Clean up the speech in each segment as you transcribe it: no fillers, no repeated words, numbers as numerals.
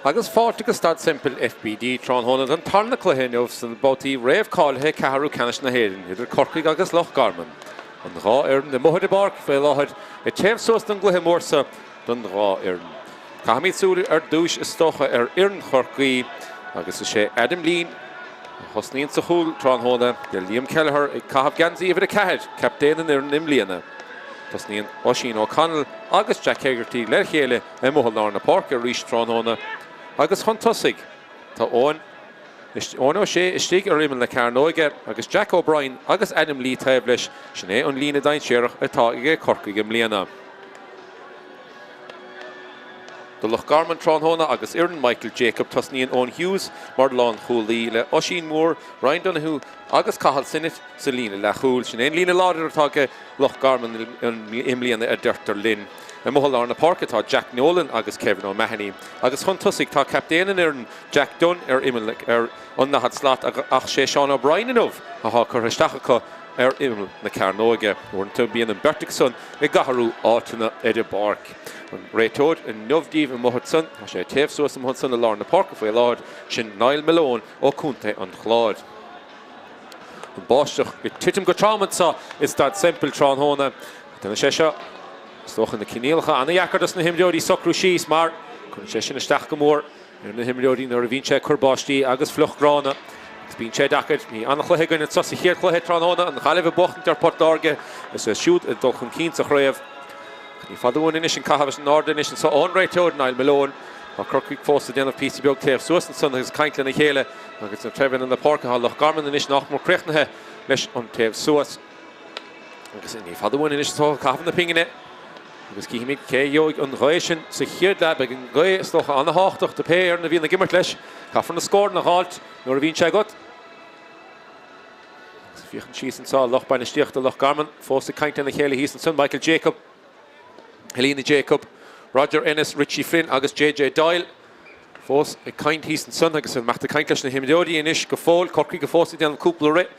Agus fáilte go Staid Semple FBD tráthnóna don tarna cluiche inniu sna babhtaí réamh-cáilithe ceathrú ceannais na hÉireann idir Corcaigh agus Loch Garman. An dhá fhoireann amuigh ar an bpáirc faoi láthair ag téamh suas don gcluiche mór seo don dhá fhoireann. Caithfimid súil ar dtúis is dócha ar fhoireann Chorcaí agus is é Adam Leen a thosnaíonn sa chúl tráthnóna le Liam Kelleher ag caitheamh geansaí uimhir 4, captaen an fhoireann i mbliana. Tosnaíonn Oisín O'Connell agus Jack Hegarty le chéile amuigh i lár na páirce arís tráthnóna agus chun tosaigh tá Eoin Eoin O'Shea istigh ar imeall na cearnóige agus Jack O'Brien agus Adam Lee taobh leis, sin é an líne dainséarach atá ag Corcaigh i mbliana. Do Loch Garman tráthnóna agus fhoireann Michael Jacob tosnaíonn Eoin Hughes mar lánchúlaí le Oisín Moore, Ryan Donoghue agus Cathal Sinnott sa líne leathchúil. Sin é an líne láidir atá ag Loch Garman i mbliana a deirtear linn. Amuigh i lár na páirce tá Jack Nolan agus Kevin O'Mahony agus chun tosaigh tá captaen an fhoireann Jack Dunne ar imeall ar an ndaichead slat ach sé Seán O'Brien inniu atá curtha isteach acu ar imeall na cearnóige. Uaireanta bíonn an bheirt acu san ag athrú áiteanna ar an bpáirc. An réiteoir inniu díobh amuigh ansan, tá sé ag téamh suas amuigh ansan i lár na páirce faoi láthair, sin Niall Malone ó Contae an Chláir. An báisteach ag titim go trom anseo i Staid Semple tráthnóna. Déanann sé seo, is dócha, na coinníollacha an-dheacair dos na himreoirí socrú síos mar cuireann sé sin isteach go mór ar na himreoirí nuair a bhíonn sé ag cur báistí agus fliuch gránna agus bíonn sé deacair. Bhí an-chluiche againn anseo sa chéad chluiche tráthnóna, an Ghaillimh ag buachtaint ar Port Láirge is iad siúd ag dul chun cinn sa chraobh. Ní fada uainn anois an caitheamh in airde anois anseo ón réiteoir Niall Malone. Tá Corcaigh fós ag déanamh píosa beag téamh suas ansan agus ag caint lena chéile agus ar taobh eile na páirce tá Loch Garman anois nach mór críochnaithe leis an téamh suas. Agus ní fada uainn anois tá caitheamh na pingine agus cífimid cé a gheobhaidh an ghaoth sin sa chéad leath. Beidh an ghaoth is dócha an-thábhachtach do pé fhoireann a bhíonn ag imirt leis. Caithfear na scóranna a dh'fháilt nuair a bhíonn sé agat. Agus féachaint síos anseo, lucht bainistíochta Loch Garman fós ag caint lena chéile thíos ansan, Michael Jacob, Helena Jacob, Roger Ennis, Richie Flynn agus JJ Doyle fós ag caint thíos ansan agus ag imeacht ag caint leis na himreoirí anois go fóill. Corcaigh go fós ag déanamh cúpla rith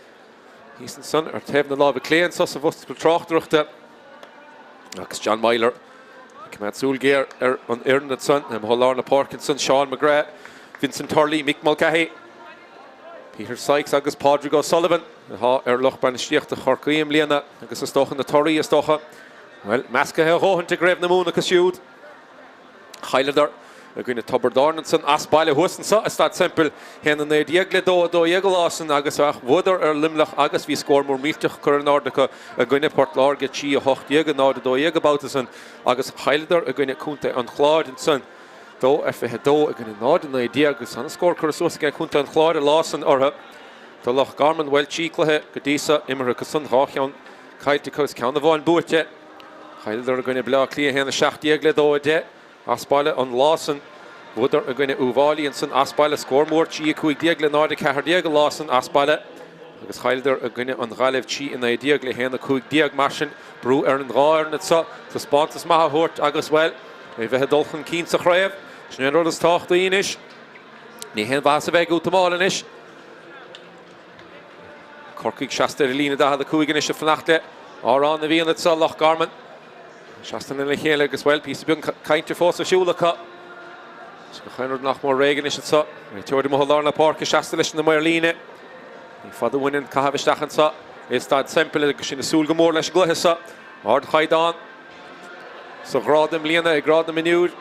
thíos ansan ar taobh na láimhe clé anso sa bhosca tráchtaireachta agus John Meyler ag coimeád súil ghéar ar an fhoireann ansan i lár na páirce ansan, Seán McGrath, Vincent Turley, Mick Mulcahy. Peter Sykes agus Pádraig O'Sullivan atá ar lucht bainistíochta Chorcaí i mbliana agus is dócha na torthaí is dócha, bhuel, meascaithe a dhóthaint i gCraobh na Mumhan acu siúd. Chailleadar i gcoinne Tiobraid Árann ansan as baile thuas anso i Staid Semple, 1-19 le 2-12 an lá san agus ach bhuadar ar Luimneach agus bhí scór mór millteach curtha in airde acu i gcoinne Port Láirge, 3-18 0-12 an babhta san agus chailleadar i gcoinne Contae an Chláir ansan. 2 ar 22 i gcoinne 0 19 agus an-scór curtha suas aige Contae an Chláir an lá san orthu. Do Loch Garman, bhuel, 3 cluiche go dtí so imeartha acu san, 2 cheann caillte acu agus ceann amháin buaite. Chailleadar i gcoinne Baile Átha Cliath 1 17 le 2 10 as baile an lá san. Bhuadar i gcoinne Uíbh Fhailí ansan as baile, scór mór 3 15 le 0 14 an lá san as baile agus chailleadar i gcoinne an Ghaillimh 3 19 le 1 15. Mar sin, brú ar an dhá fhoireann anso taispeántas maith a thabhairt agus, bhuel, É bheith ag dul chun cinn sa chraobh, sin é an rud is tábhachtaí anois. Ní haon mhaitheas a bheith ag útamáil anois. Corcaigh seasta ar an líne 45 anois ag fanacht le Amhrán na bhFiann anseo, Loch Garman. Seasta lena chéile agus, bhuel, píosa beag cainte fós ar siúl acu. Is gach aon rud nach mór réidh anois anseo. Réiteoir amuigh i lár na páirce seasta leis na maoir líne. Ní fada uainn an caitheamh isteach anseo i Staid Semple agus sinn ag súil go mór leis an gcluiche seo. Ardchaighdeán. Sa ghrád i mbliana, i grád na mionúr.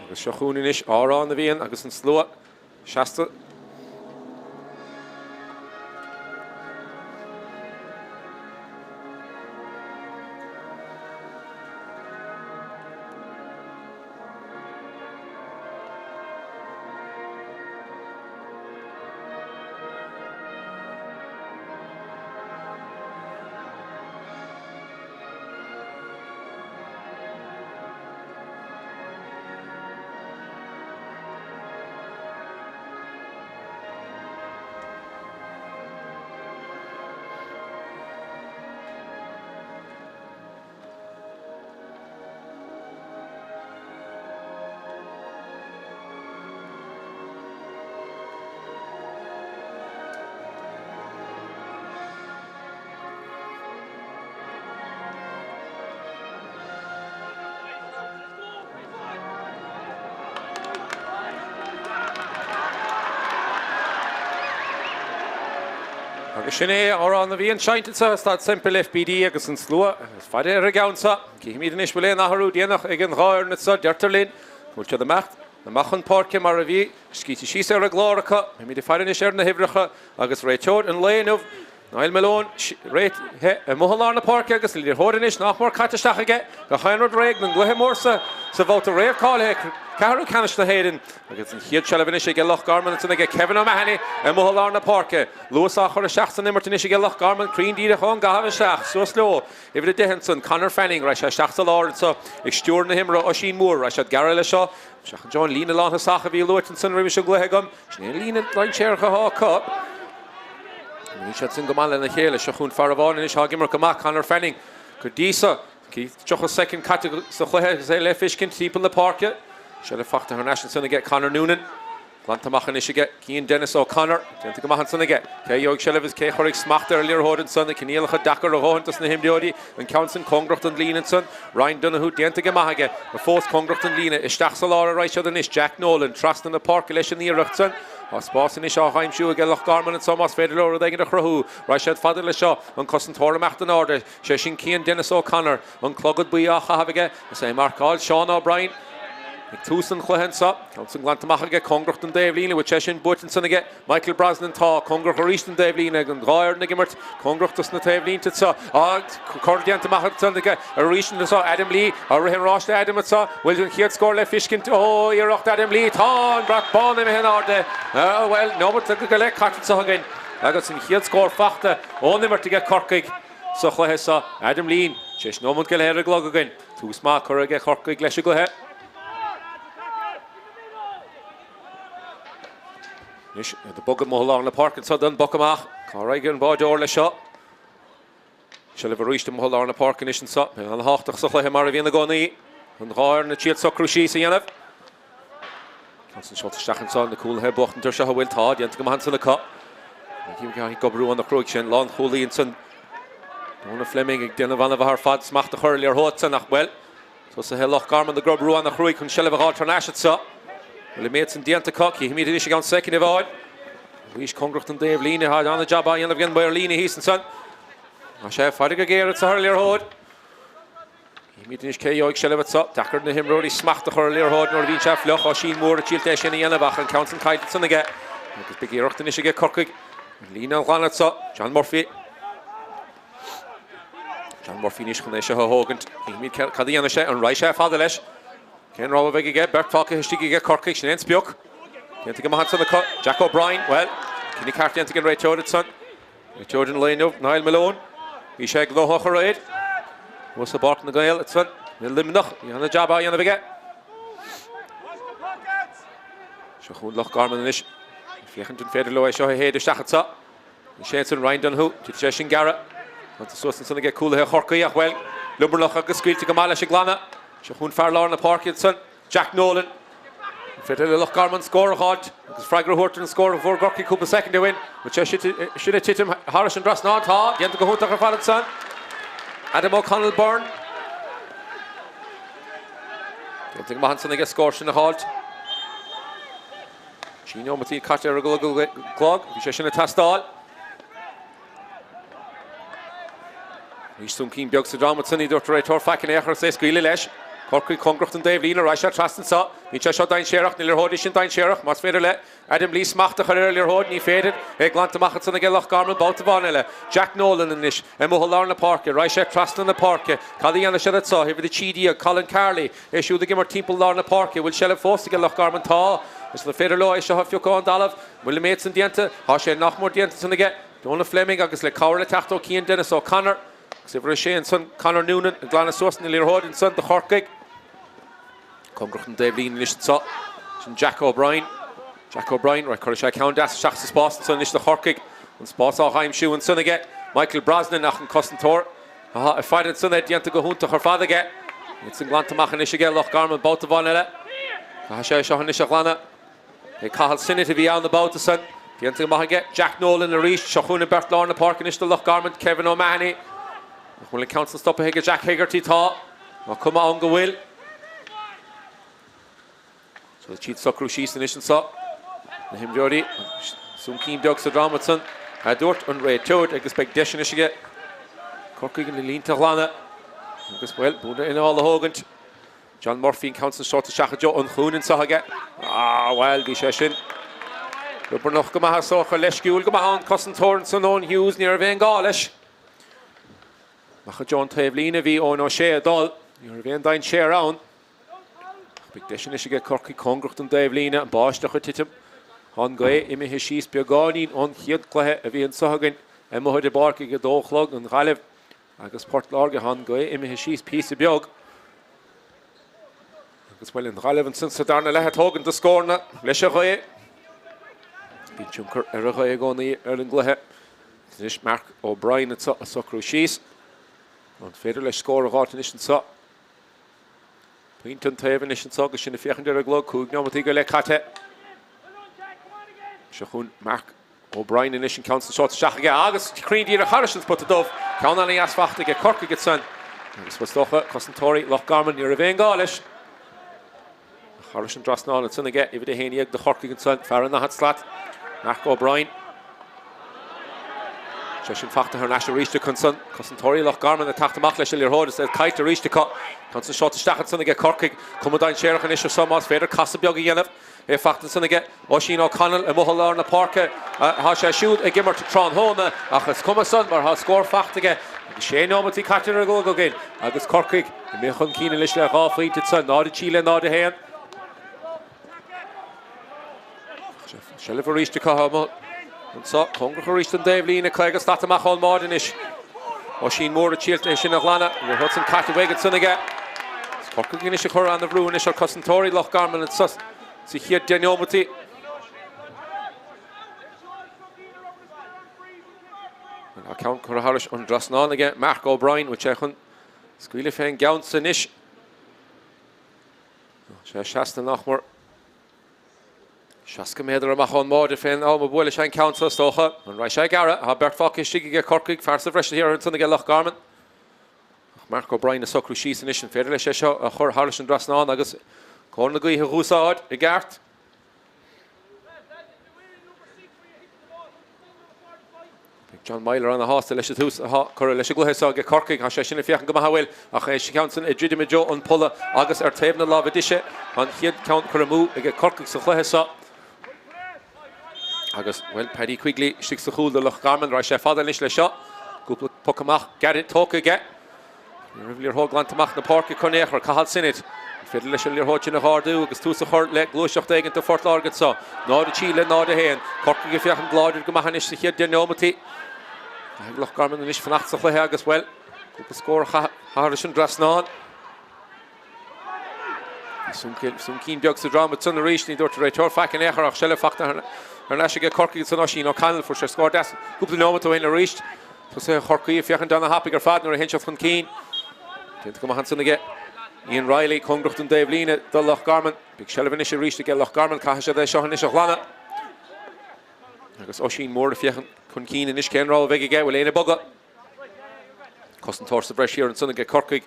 Agus seo chugainn anois Amhrán na bhFiann agus an slua seasta. Agus sin é amhrán na bhFiann seinnte anseo i Staid Semple FBD agus an slua ag faire ar an gceann seo. Cífimid anois bhfuil aon athrú déanach ag an dhá fhoireann anseo. Deirtear linn go bhfuil siad imeacht amach chun páirce mar a bhí scríte síos ar an gclár acu. Beimid ag faire anois ar na huimhreacha agus réiteoir an lae inniu, Niall Malone, réitithe amuigh i lár na páirce agus an liathróid anois nach mór caite isteach aige gach aon rud réidh don gcluiche mór sa bhabhta réamh-cháilithe ceathrú ceannais na hÉireann agus an chéad seilbh anois aige Loch Garman ansan aige Kevin O'Mahony amuigh i lár na páirce. Luas á chur isteach san imirt anois aige Loch Garman cruinn díreach ón gcaitheamh isteach suas leo. Uimhir 10 ansan Conor Fanning raghaidh sé isteach sa lár anso ag stiúir na himeartha Oisín Moore raghaidh siad gearradh leis seo. Seachaint ón líne lánthosach a bhí luaite ansan roimis an gcluiche agam. Sin é an líne dainséarach atá acu. Bhí siad sin go maith lena chéile. Seo chugainn fear amháin anois atá ag imirt go maith, Conor Fanning. Go dtí so, 30 soicind caite sa chluiche agus é le feiscint timpeall na páirce. Seilbh fachta thar n-ais ansan aige Conor Noonan. Glanta amach anois aige Cian Dennis O'Connor. Déanta go maith ansan aige. Cé a gheobhaidh seilbh is cé a chuirfidh smacht ar an liathróid ansan. Na coinníollacha deacair a dhóthain dos na himreoirí. An ceann san cóngarach don líne ansan. Ryan Donoghue déanta go maith aige. Fós cóngarach don líne. Isteach sa lár a raghaidh siad anois. Jack Nolan trasna na páirce leis an iarracht san. Tá spás anois á aimsiú aige Loch Garman anso más féidir leo rud éigin a chruthú. Raghaidh siad fada leis seo. An cosantóir amach in airde. Sé sin Cian Dennis O'Connor. An clogad buí á chaitheamh aige. Is é ag marcáil Seán O'Brien ag tús an chluiche anso. Ceann san glanta amach aige cóngarach don dtaobhlíne. Bhfuil sé sin buaite ansan aige Michael Brosnan? Tá. Cóngarach arís don dtaobhlíne ag an dhá fhoireann ag imirt cóngarach dos na taobhlínte anso. Á, cor déanta amach ansan aige arís anso. Adam Lee á rith an ráis le Adam anso. Bhfuil an chéad scór le fiscint? Ó, iarracht Adam Lee. Tá an brat bán imithe in airde. Bhuel, neomat go leith caite anso againn agus an chéad scór fachta ón imirt aige Corcaigh sa chluiche seo. Adam Lee, tar éis nóiméad go leith ar an gclog againn. Tús maith curtha aige Corcaigh leis an gcluiche. Anois, iad ag bogadh amuigh i lár na páirce anso don bpoc amach. Cá raghaidh an báideoir leis seo? Seilbh arís amuigh i lár na páirce anois anso. Beidh an-thábhachtach sa chluiche mar a bhíonn i gcónaí. An dhá fhoireann ag triail socrú síos a dhéanamh. Ceann san seolta isteach anso, na cúlaithe ag buachtaint air seo a bhfuil. Tá, déanta go maith ansan acu. Ag oibriú an-chruaidh sin, lánchúlaí ansan. Donagh Fleming ag déanamh an-mhaith ar fad, smacht a chur ar an liathróid san ach, bhuel, tosaithe Loch Garman ag oibriú an-chruaidh chun seilbh a dh'fháilt thar n-ais anso. Bhfuil an méid san déanta acu? Cífimid anois i gceann soicind amháin. Arís cóngarach don dtaobh líne, tá an-jab á dhéanamh ag an maor líne thíos ansan. Tá sé ag faire go géar anso ar an liathróid. Cífimid anois cé a gheobhaidh seilbh anso. Deacair na himreoirí smacht a chur ar liathróid nuair a bhíonn sé fliuch. Oisín Moore ag triailt é sin a dhéanamh ach an ceann san caillte ansan aige. Agus beidh iarracht anois aige Corcaigh an líne a ghlanadh anso. John Murphy. John Murphy anois chun é seo a thógaint. Cífimid cad a dhéanfaidh sé. An raghaidh sé fada leis? Cén rogha a bheidh aige? Beirt fágtha istigh aige Corcaigh. Sin é an sprioc. Déanta go maith ansan acu. Jack O'Brien. Bhuel, cinneadh ceart déanta ag an réiteoir ansan. Réiteoir an lae inniu, Niall Malone. Bhí sé gnóthach aréir. Thuas i bPáirc na nGael ansan i Luimneach. Bhí ana-jab á dhéanamh aige. Seo chugainn Loch Garman anois. Féachaint an féidir leo é seo a shéideadh isteach anso. Is é ansan Ryan Donoghue. Titfidh sé sin gearradh. Glanta suas ansan aige cúlaithe Chorcaí ach, bhuel, liobarnach agus scaoilte go maith leis ag glanadh. Seo chugainn fear lár na páirce ansan. Jack Nolan. An féidir le Loch Garman scór a dh'fháilt agus freagra a thabhairt ar an scór a fuair gCorcaigh cúpla soicind ó shin? Bhfuil sé sin ag titim thairis an dtrasnán? Tá. Déanta go hiontach ar fad ansan. Adam O'Connell Byrne. Déanta go maith ansan aige scór sin a dh'fháilt. 3 neomataí caite ar an gclog. Bhí sé sin ag teastáil. Arís soncín beag sa dream ansan, ní dúirt an réiteoir faic in aon chor is é scaoileadh leis. Corcaigh cóngarach don dtaobh líne, raghaidh sé trasna anseo. Níl sé seo dainséarach, na liathróidí sin dainséarach. Más féidir le Adam Lee smacht a chur ar an liathróid, ní féidir. É glanta amach ansan aige Loch Garman babhta amháin eile. Jack Nolan anois, amuigh i lár na páirce. Raghaidh sé trasna na páirce. Cad a dhéanfaidh siad anseo? Uimhir 13, Colin Carley. É siúd ag imirt timpeall lár na páirce. Bhfuil seilbh fós aige Loch Garman? Tá. Is an féidir leo é seo a phiocadh ón dtalamh? Bhfuil an méid san déanta? Tá sé nach mór déanta ansan aige Donagh Fleming agus le cabhair le teacht ó Cian Dennis O'Connor agus uimhir 6 ansan Conor Noonan ag glanadh suas na liathróid ansan do Chorcaigh. Cóngarach don dtaobh líne anois anso. Sin Jack O'Brien. Jack O'Brien, right, cuirfidh sé ceann deas isteach sa spás ansan anois do Chorcaigh. An spás á aimsiú ansan aige Michael Brosnan ach an cosantóir atá ag faire ansan air déanta go hiontach ar fad aige. Ansan glanta amach anois aige Loch Garman babhta amháin eile. Caithfidh sé seo anois a ghlanadh. É Cathal Sinnott a bhí ann an babhta san. Déanta go maith aige. Jack Nolan arís. Seo chugainn an beirt lár na páirce anois do Loch Garman. Kevin O'Mahony. Nach bhfuil an ceann san stoptha aige Jack Hegarty? Tá. Tá cuma ann go bhfuil. So tá siad socrú síos anois anso. Na himreoirí. Soncín beag sa dream ansan. A dúirt an réiteoir agus beidh deis anois aige Corcaigh na línte a ghlanadh agus, bhuel, bua na n-anáil a thógaint. John Murphy an ceann san seolta isteach i dtreo an chúinne anseo aige. Ah, bhuel, bhí sé sin liobarnach go maith is dócha, leisciúil go maith an cosantóir ansan Eoin Hughes, ní raibh aon gá leis. Amach i dtreo an taobhlíne a bhí Eoin O'Shea ag dul, ní raibh aon dainséar ann. Ach beidh deis anois aige Corcaigh cóngarach don dtaobhlíne, an báisteach ag titim. Tá an ghaoth imithe síos beagáinín ón chéad chluiche a bhí anseo againn amuigh ar an bpáirc ag a dó a chlog, an Ghaillimh agus Port Láirge. Tá an ghaoth imithe síos píosa beag. Agus bhuel, an Ghaillimh ansin sa darna leath ag tógaint do scóranna leis an ghaoth. Bíonn tionchar ar an ghaoth i gcónaí ar an gcluiche. Anois Mark O'Brien anseo ag socrú síos. An féidir leis scór a dh'fháilt anois anseo? Pointe an taobh anois anseo agus sinn ag féachaint ar an gclog, 5 neomataí go leith caite. Seo chugainn Mark O'Brien anois an ceann san seolta isteach aige agus cruinn díreach thairis an spota dubh. Ceann ana-dheas fachta aige Corcaigh ansan agus is dócha cosantóirí Loch Garman ní raibh aon gá leis. Thairis an dtrasnán ansan aige, uimhir 11 do Chorcaigh ansan, fear an 40 slat, Mark O'Brien. Sé sin fachta thar n-ais arís acu ansan. Cosantóirí Loch Garman ag teacht amach leis an liathróid is é caillte arís acu. Ceann san seolta isteach ansan aige Corcaigh. Cuma dainséarach anois ar seo más féidir casadh beag a dhéanamh. É fachta ansan aige Oisín O'Connell amuigh i lár na páirce. Tá sé siúd ag imirt tráthnóna ach is cuma san mar tá scór fachta aige agus sé neomataí caite ar an gclog againn agus Corcaigh imithe chun cinn anois le 2 phointe ansan, 0-3 le 0-1. Seilbh arís acu amuigh anso, cóngarach arís don dtaobhlíne, 50 slat amach ón mbáide anois. Oisín Moore ag triailt é sin a ghlanadh, an liathróid san caite uaidh ansan aige. Is Corcaigh anois ag cur ana-bhrú anois ar cosantóirí Loch Garman anso sa chéad 10 neomataí. Tá ceann curtha thairis an dtrasnán aige Mark O'Brien, bhfuil sé chun scaoileadh fén gceann san anois. Tá sé seasta nach mór. 60 méadar amach ón mbáide fén am a bhuailfidh sé an ceann seo, is dócha. An raghaidh sé ag gearradh? Tá beirt fágtha istigh aige Corcaigh, fear sa bhreis thiar ansan aige Loch Garman. Ach Mark O'Brien ag socrú síos anois, an féidir leis é seo a chur thairis an dtrasnán agus cóir na gaoithe a dh'úsáid i gceart? Beidh John Meyler ana-shásta leis an tús atá curtha leis an gcluiche seo aige Corcaigh. Tá sé sin ag féachaint go maith an bhfuil ach é an ceann san ag druidim i dtreo an polla agus ar taobh na láimhe deise an chéad ceann curtha amú aige Corcaigh sa chluiche seo. Agus, bhuel, Paddy Quigley istigh sa chúl do Loch Garman. Raghaidh sé fada anois leis seo. Cúpla poc amach gairid tógtha aige. Ní raibh liathróid glanta amach na páirce acu in aon chor. Cathal Sinnott. An féidir leis an liathróid sin a dh'ardú agus tús a chur le gluaiseacht éigin do Phort Láirge anseo? 0-3 le 0-1. Corcaigh ag féachaint láidir go maith anois sa chéad 10 neomataí. Caithfidh Loch Garman anois fanacht sa chluiche agus, bhuel, cúpla scór a chaitheamh thairis an dtrasnán. Bhí soncín beag sa drom ansan arís, ní dúirt an réiteoir faic in aon chor ach seilbh fachta thar n-ais aige Corcaigh ansan Oisín O'Connell, fuair sé scór deas cúpla neomat ó shin arís. Tosaithe Chorcaí ag féachaint ana-thapaidh ar fad nuair a théann siad chun cinn. Déanta go maith ansan aige Ian Reilly, cóngarach don dtaobhlíne do Loch Garman. Beidh seilbh anois arís aige Loch Garman, caithfidh siad é seo anois a ghlanadh. Agus Oisín Moore ag féachaint chun cinn anois, cén rogha a bheidh aige, bhfuil éinne ag bogadh? Cosantóir sa bhreis thiar ansan aige Corcaigh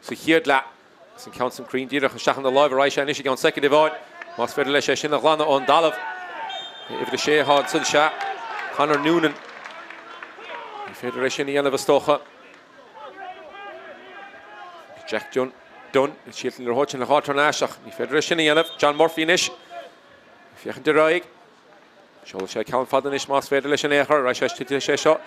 sa chéad leath. Agus an ceann san cruinn díreach isteach ina láimh raghaidh sé anois i gceann soicind amháin. Más féidir leis é sin a ghlanadh ón dtalamh. Uimhir a sé atá ansan, sea. Conor Noonan. Ní féidir é sin a dhéanamh is dócha. Jack Dunne, Dunne, siad an liathróid sin a dh'fháilt thar n-ais ach ní féidir é sin a dhéanamh. John Murphy anois. Féachaint ar aghaidh. Seolfaidh sé ceann fada anois más féidir leis in aon chor. Raghaidh sé, titfidh sé seo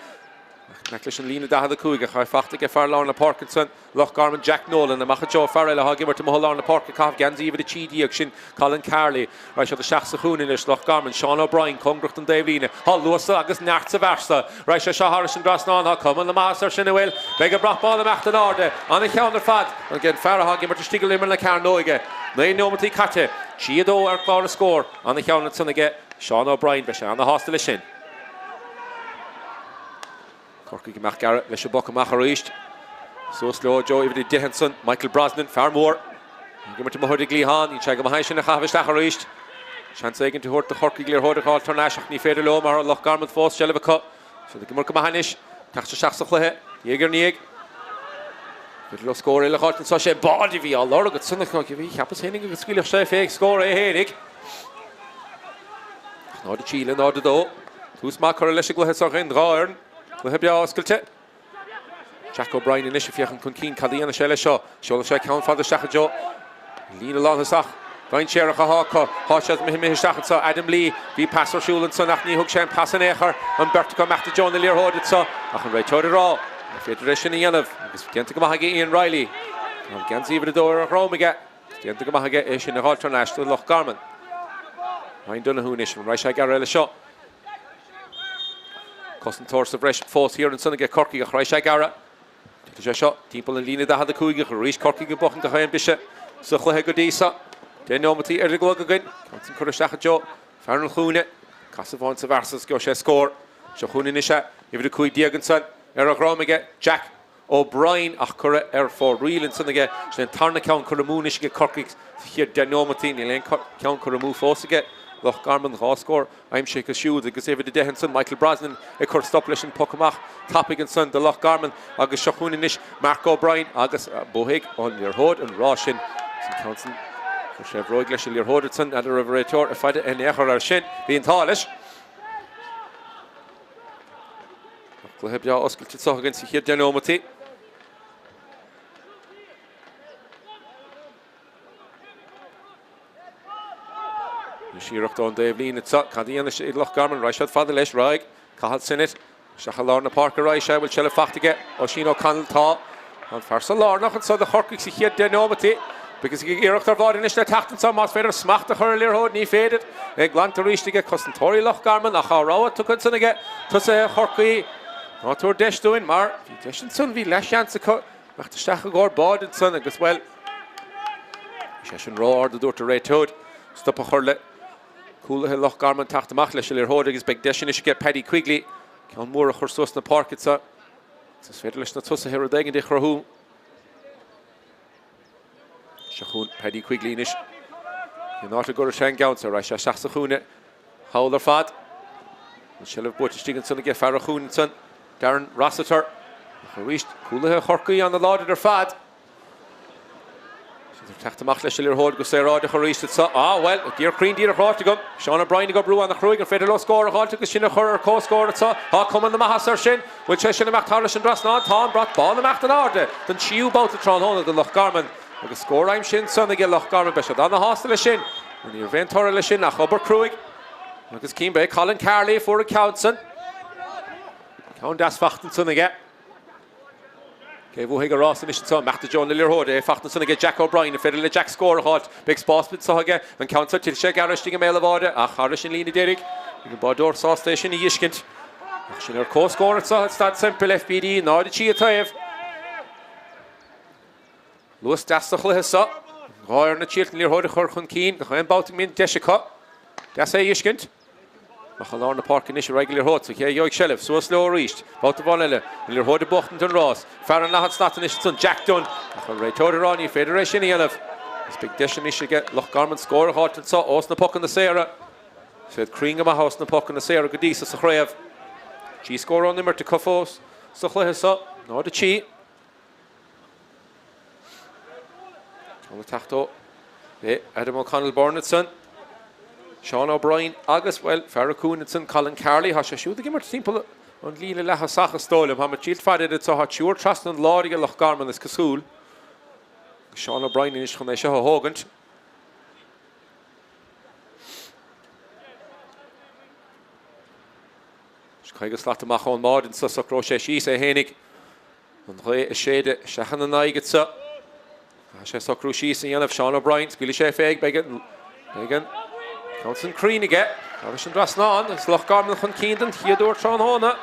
in aice leis an líne 45 ach tá fachta aige fear lár na páirce ansan, Loch Garman, Jack Nolan. Amach i dtreo fear eile atá ag imirt amuigh i lár na páirce ag caitheamh geansaí uimhir 13, sin Colin Carley. Raghaidh siad isteach sa chúinne anois, Loch Garman, Seán O'Brien, cóngarach don dtaobhlíne. Tá luas agus neart sa bhfear seo. Raghaidh sé seo thairis an dtrasnán. Tá cuma na maitheasa air sin an bhfuil. Beidh an brat bán ag imeacht in airde. Ana-cheann ar fad ag an fear atá ag imirt istigh i imeall na cearnóige. 9 neomataí caite. 3-2 ar chlár na scór. Ana-cheann ansan aige Seán O'Brien, beidh sé ana-shásta leis sin. Corcaigh amach gearradh leis an bpoc amach arís. Suas leo i dtreo uimhir 10 ansan, Michael Brosnan, fear mór. Ag imirt amuigh ar an gcliathán, níl sé go maith é sin a chaitheamh isteach arís. Seans éigin a thabhairt do Chorcaigh liathróid a fháil thar n-ais ach ní féidir leo mar Loch Garman fós seilbh acu. Siad ag imirt go maith anois. Teacht isteach sa chluiche, diaidh ar ndiaidh. Féidir leo scór eile a dh'fháilt anseo. Sé báide a bhí á lorg ansan acu. Bhí, cheapas féinig go scaoilfeadh sé fé scór é fhéinig. Ach 0-3 le 0-2. Tús maith curtha leis an gcluiche seo ag an dhá fhoireann. Cluiche breá oscailte. Jack O'Brien anois ag féachaint chun cinn. Cad a dhéanfaidh sé leis seo? Seolfaidh sé ceann fada isteach i dtreo an líne lánthosach. Dainséarach atá acu. Tá siad imithe isteach anseo. Adam Lee, bhí pas ar siúl ansan ach ní thug sé an pas in aon chor. An bheirt acu imeacht i dtreo na liathróide anseo ach an réiteoir ag rá ní féidir é sin a dhéanamh agus déanta go maith aige Ian Reilly. Tá geansaí uimhir a dó ar a dhrom aige. Déanta go maith aige é sin a dh'fháilt thar n-ais do Loch Garman. Ryan Donoghue anois, an raghaidh sé ag gearradh leis seo? Cosantóir sa bhreis fós thiar ansan aige Corcaigh ach raghaidh sé ag gearradh. Titfidh sé seo timpeall an líne 45 ach arís Corcaigh ag buachan gach aon bhiseach sa chluiche go dtí seo. 10 neomataí ar an gclog againn. Ceann san curtha isteach i dtreo fear an chúinne. Casadh amháin sa bhfear san is gheobhaidh sé scór. Seo chugainn anois é, uimhir 15 ansan ar a dhrom aige, Jack. O'Brien ach curtha ar fóraoil ansan aige. Sin é an tarna ceann curtha amú anois aige Corcaigh sa chéad 10 neomataí. Níl aon cheann curtha amú fós aige Loch Garman. 2 scór aimsithe acu siúd agus uimhir 10 ansan Michael Brosnan ag cur stop leis an poc amach tapaidh ansan do Loch Garman agus seo chugainn anois Mark O'Brien agus buafaidh an liathróid an rás sin. Agus an ceann san chuir sé a bhróig leis an liathróid ansan n'fheadar raibh an réiteoir ag faire in aon chor air sin. Bhí an t-ádh leis. Cluiche breá oscailte anseo againn sa chéad 10 neomataí. Anois iarracht ón dtaobhlíne anseo. Cad a dhéanfaidh siad Loch Garman? Raghaidh siad fada leis. Raghaidh. Cathal Sinnott. Isteach i lár na páirce raghaidh sé. Bhfuil seilbh faighte aige? Oisín O'Connell. Tá. An fear sa lárnach anseo do Chorcaigh sa chéad 10 neomataí. Agus iarracht ar bháide anois le teacht anseo, más féidir smacht a chur ar liathróid, ní féidir. É glanta arís aige cosantóirí Loch Garman ach á rogha tugtha ansan aige tosaithe Chorcaí. Ná tabhair deis dúinn mar bhí deis ansan, bhí leathsheans acu imeacht isteach i gcomhair báide ansan agus, bhuel, bhí sé sin ró-ard a dúirt an réiteoir. Stop a chur le cúlaithe Loch Garman teacht amach leis an liathróid agus beidh deis anois aige Paddy Quigley ceann mór a chur suas na páirce anseo. Is féidir leis na tosaithe rud éigin a chruthú. Seo chugainn Paddy Quigley anois. Cén áit a gcuirfidh sé an gceann seo? Raghaidh sé isteach sa chúinne thall ar fad. An seilbh buaite istigh ansan aige fear an chúinne ansan, Darren Rossiter. Ach arís, cúlaithe Chorcaí an-láidir ar fad. Siad ag teacht amach leis an liathróid go saoráideach arís anseo. Ah, bhuel, díreach cruinn díreach ráite agam. Seán O'Brien ag oibriú an-chruaidh. An féidir leo scór a dh'fháilt agus sin a chur ar comhscór anseo? Tá cuma na maitheasa air sin. Bhfuil sé sin imeacht thairis an dtrasnán? Tá an brat bán imeacht in airde don tríú babhta tráthnóna do Loch Garman agus scór aimsithe ansan aige Loch Garman. Beidh siad ana-shásta leis sin. Ní raibh aon toradh leis sin ach obair cruaidh agus cinn. Ba é Colin Carley a fuair an ceann san. Ceann deas fachta ansan aige. Cé bhuafaidh an rás anois anseo? Imeacht i dtreo na liathróide. É fachta ansan aige Jack O'Brien. An féidir le Jack scór a dh'fháilt? Beidh spás anseo aige. An ceann seo, titfidh sé gearr istigh i mbéal an bháide ach thairis an líne deiridh. Bhí an báideoir sásta é sin a dh'fheiscint. Ach sin ar comhscór anseo i Staid Semple, FBD, 0-3 an taobh. Luas deas sa chluiche seo. An dhá fhoireann ag triailt an liathróid a chur chun cinn. Gach aon babhta go mbíonn deis acu. Deas é a dh'fheiscint. Amach i lár na páirce anois ar aghaidh an liathróid so cé a gheobhaidh seilbh? Suas leo arís. Babhta amháin eile. An liathróid ag buachtaint an rás. Fear an leathan slat anois ansan, Jack Dunne. Ach an réiteoir ag rá ní féidir é sin a dhéanamh. Agus beidh deis anois aige Loch Garman scór a dh'fháilt anso ós na pocanna saora. Is iad cruinn go maith ós na pocanna saora go dtí so sa chraobh. 3 scór ón imirt acu fós sa chluiche so. 0-3. Ceann ag teacht ó Adam O'Connell Byrne ansan. Seán O'Brien agus, bhuel, fear an chúinne ansan, Colin Carley. Tá sé siúd ag imirt timpeall an líne leath-thosach is dóigh liom. Tá muid triailt faire air anseo. Tá triúr trasna an láir aige Loch Garman is cosúil. Agus Seán O'Brien anois chun é seo a thógaint. 50 slat amach ón mbáide anso, socróidh sé síos é fhéinig. An ghaoth ag séideadh isteach ina n-aghaidh anso. Caithfidh sé socrú síos a dhéanamh. Seán O'Brien, scaoilfidh sé fé, beidh an, beidh an ceann san cruinn aige. Thairis an dtrasnán, agus Loch Garman chun cinn den chéad uair tráthnóna.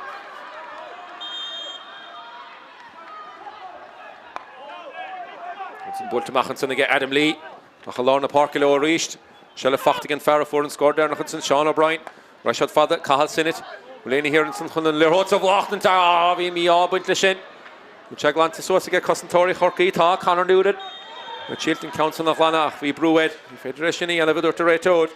Ceann san buailte amach ansan aige Adam Lee. Amach i lár na páirce leo arís. Seilbh faighte ag an fear a fuair an scór deireanach ansan, Seán O'Brien. Raghaidh siad fada, Cathal Sinnott. Bhfuil éinne thiar ansan chun an liathróid a bhuachtaint? Ah, bhí mí-ádh ag baint leis sin. Bhfuil sé glanta suas aige cosantóirí Chorcaí? Tá, Conor Noonan. Ag triailt an ceann san a ghlanadh ach bhí brú air. Ní féidir é sin a dhéanamh, a dúirt an réiteoir.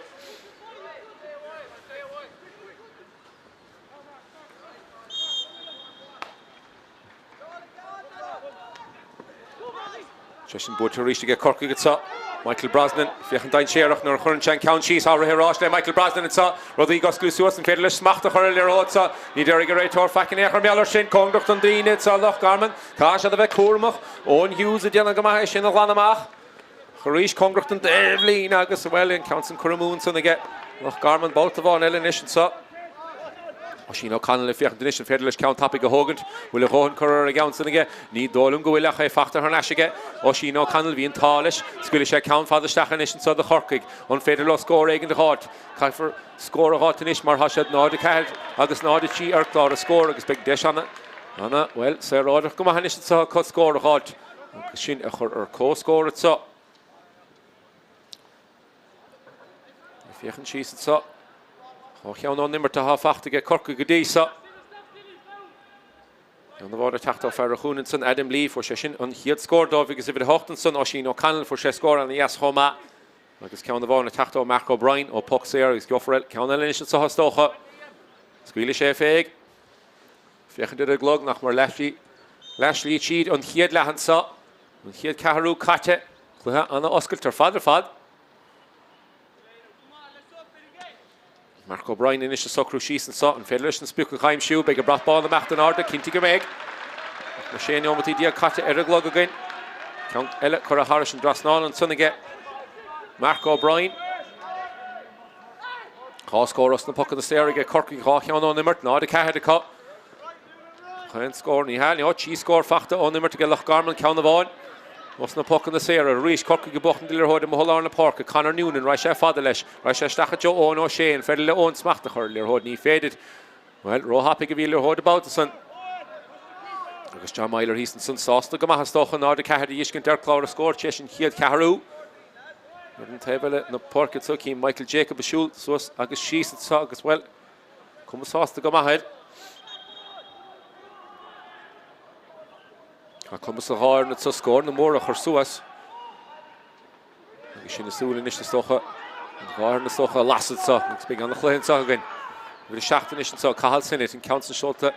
Sé sin buaite arís aige Corcaigh anseo. Michael Brosnan, féachaint dainséarach nuair a chuireann sé an ceann síos. Á rith ar ais le Michael Brosnan anseo. Rudaí ag osclú suas. An féidir leis smacht a chur ar an liathróid seo? Ní déarfaidh an réiteoir faic in aon chor mar gheall air sin. Cóngarach don líne anseo Loch Garman. Caithfidh siad a bheith cúramach. Eoin Hughes ag déanamh go maith é sin a ghlanadh amach. Arís cóngarach don taobhlíne agus, bhuel, an ceann san curtha amú ansan aige Loch Garman. Babhta amháin eile anois anseo. Oisín O'Connell ag féachaint anois an féidir leis ceann tapaidh a thógaint. Bhfuil a dhóthain curtha ar an gceann san aige? Ní dóigh liom go bhfuil ach é fachta thar n-ais aige. Oisín O'Connell, bhí an t-ádh leis. Scaoilfidh sé ceann fada isteach anois anseo do Chorcaigh. An féidir leo scór éigin a dh'fháilt? Caithfear scór a dh'fháilt anois mar tá siad 0-4 agus 0-3 ar chlár an scóir agus beidh deis ana, ana, bhuel, saoráideach go maith anois anseo acu scór a dh'fháilt agus sin a chur ar comhscór anseo. Ag féachaint síos anseo. Dhá cheann ón imirt atá fachta aige Corcaigh go dtí seo. Ceann amháin ag teacht ó fear an chúinne ansan, Adam Lee, fuair sé sin an chéad scór dóibh agus uimhir 8 ansan, Oisín O'Connell, fuair sé scór ana-dheas chomh maith. Agus ceann amháin ag teacht ó Mark O'Brien ó poc saor agus gheofar ceann eile anois anseo is dócha. Scaoilfidh sé fé. Féachaint ar an gclog nach mar leathshlí leathshlí tríd an chéad leath anseo. An chéad ceathrú caite. Cluiche ana-oscailte ar fad ar fad. Mark O'Brien anois ag socrú síos anseo. An féidir leis an sprioc a aimsiú? Beidh an brat bán ag imeacht in airde, cinnte go mbeidh. Ach na sé neomataí déag caite ar an gclog againn. Ceann eile curtha thairis an dtrasnán ansan aige Mark O'Brien. Dhá scór os na pocanna saora aige Corcaigh, dhá cheann ón imirt, 0-4 acu. Aon scór, ní hea, 3 scór fachta ón imirt aige Loch Garman, ceann amháin os na pocanna saora. Arís, Corcaigh ag buachtaint na liathróide amuigh i lár na páirce. Conor Noonan, raghaidh sé fada leis. Raghaidh sé isteach i dtreo Eoin O'Shea. An féidir le Eoin smacht a chur ar an liathróid? Ní féidir. Bhuel, róthapaidh a bhí an liathróid an babhta san. Agus John Meyler thíos ansan sásta go maith is dócha 0-4 a fheiscint ar chlár an scóir tar éis an chéad cheathrú. Ar an taobh eile na páirce anseo, cím Michael Jacob ag siúl suas agus síos anseo agus, bhuel, Cuma sásta go maith air. Tá cumas sa dhá fhoireann anseo scóranna móra a chur suas. Agus sin a súil anois is dócha. An dhá fhoireann is dócha a lasadh anseo agus beidh an-chluiche anseo againn. Uimhir 7 anois anseo, Cathal Sinnott, an ceann san seolta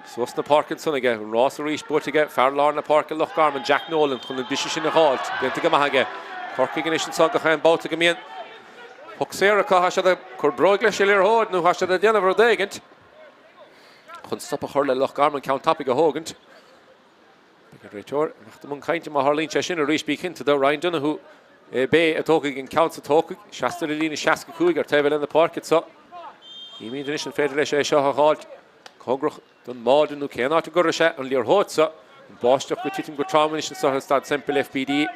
suas na páirce ansan aige. An rás arís buaite aige fear lár na páirce Loch Garman, Jack Nolan, chun an briseadh sin a dh'fháilt. Déanta go maith aige. Corcaigh anois anseo gach aon babhta go mbíonn Poc saor acu, tá siad ag cur bróig leis an liathróid nó tá siad ag déanamh rud éigint chun stop a chur le Loch Garman ceann tapaidh a thógaint. Beidh an réiteoir ag imeacht i mbun cainte má tharlaíonn sé sin arís, bí cinnte de, Ryan Donoghue ab é a tógfaidh an ceann sa tógfaidh, seasta ar an líne 65 ar taobh eile na páirce anseo. Chímid anois an féidir leis é seo a dh'fháilt cóngarach don mbáide nó cén áit a gcuirfidh sé an liathróid seo. An báisteach ag titim go trom anois anseo i Staid Semple FBD.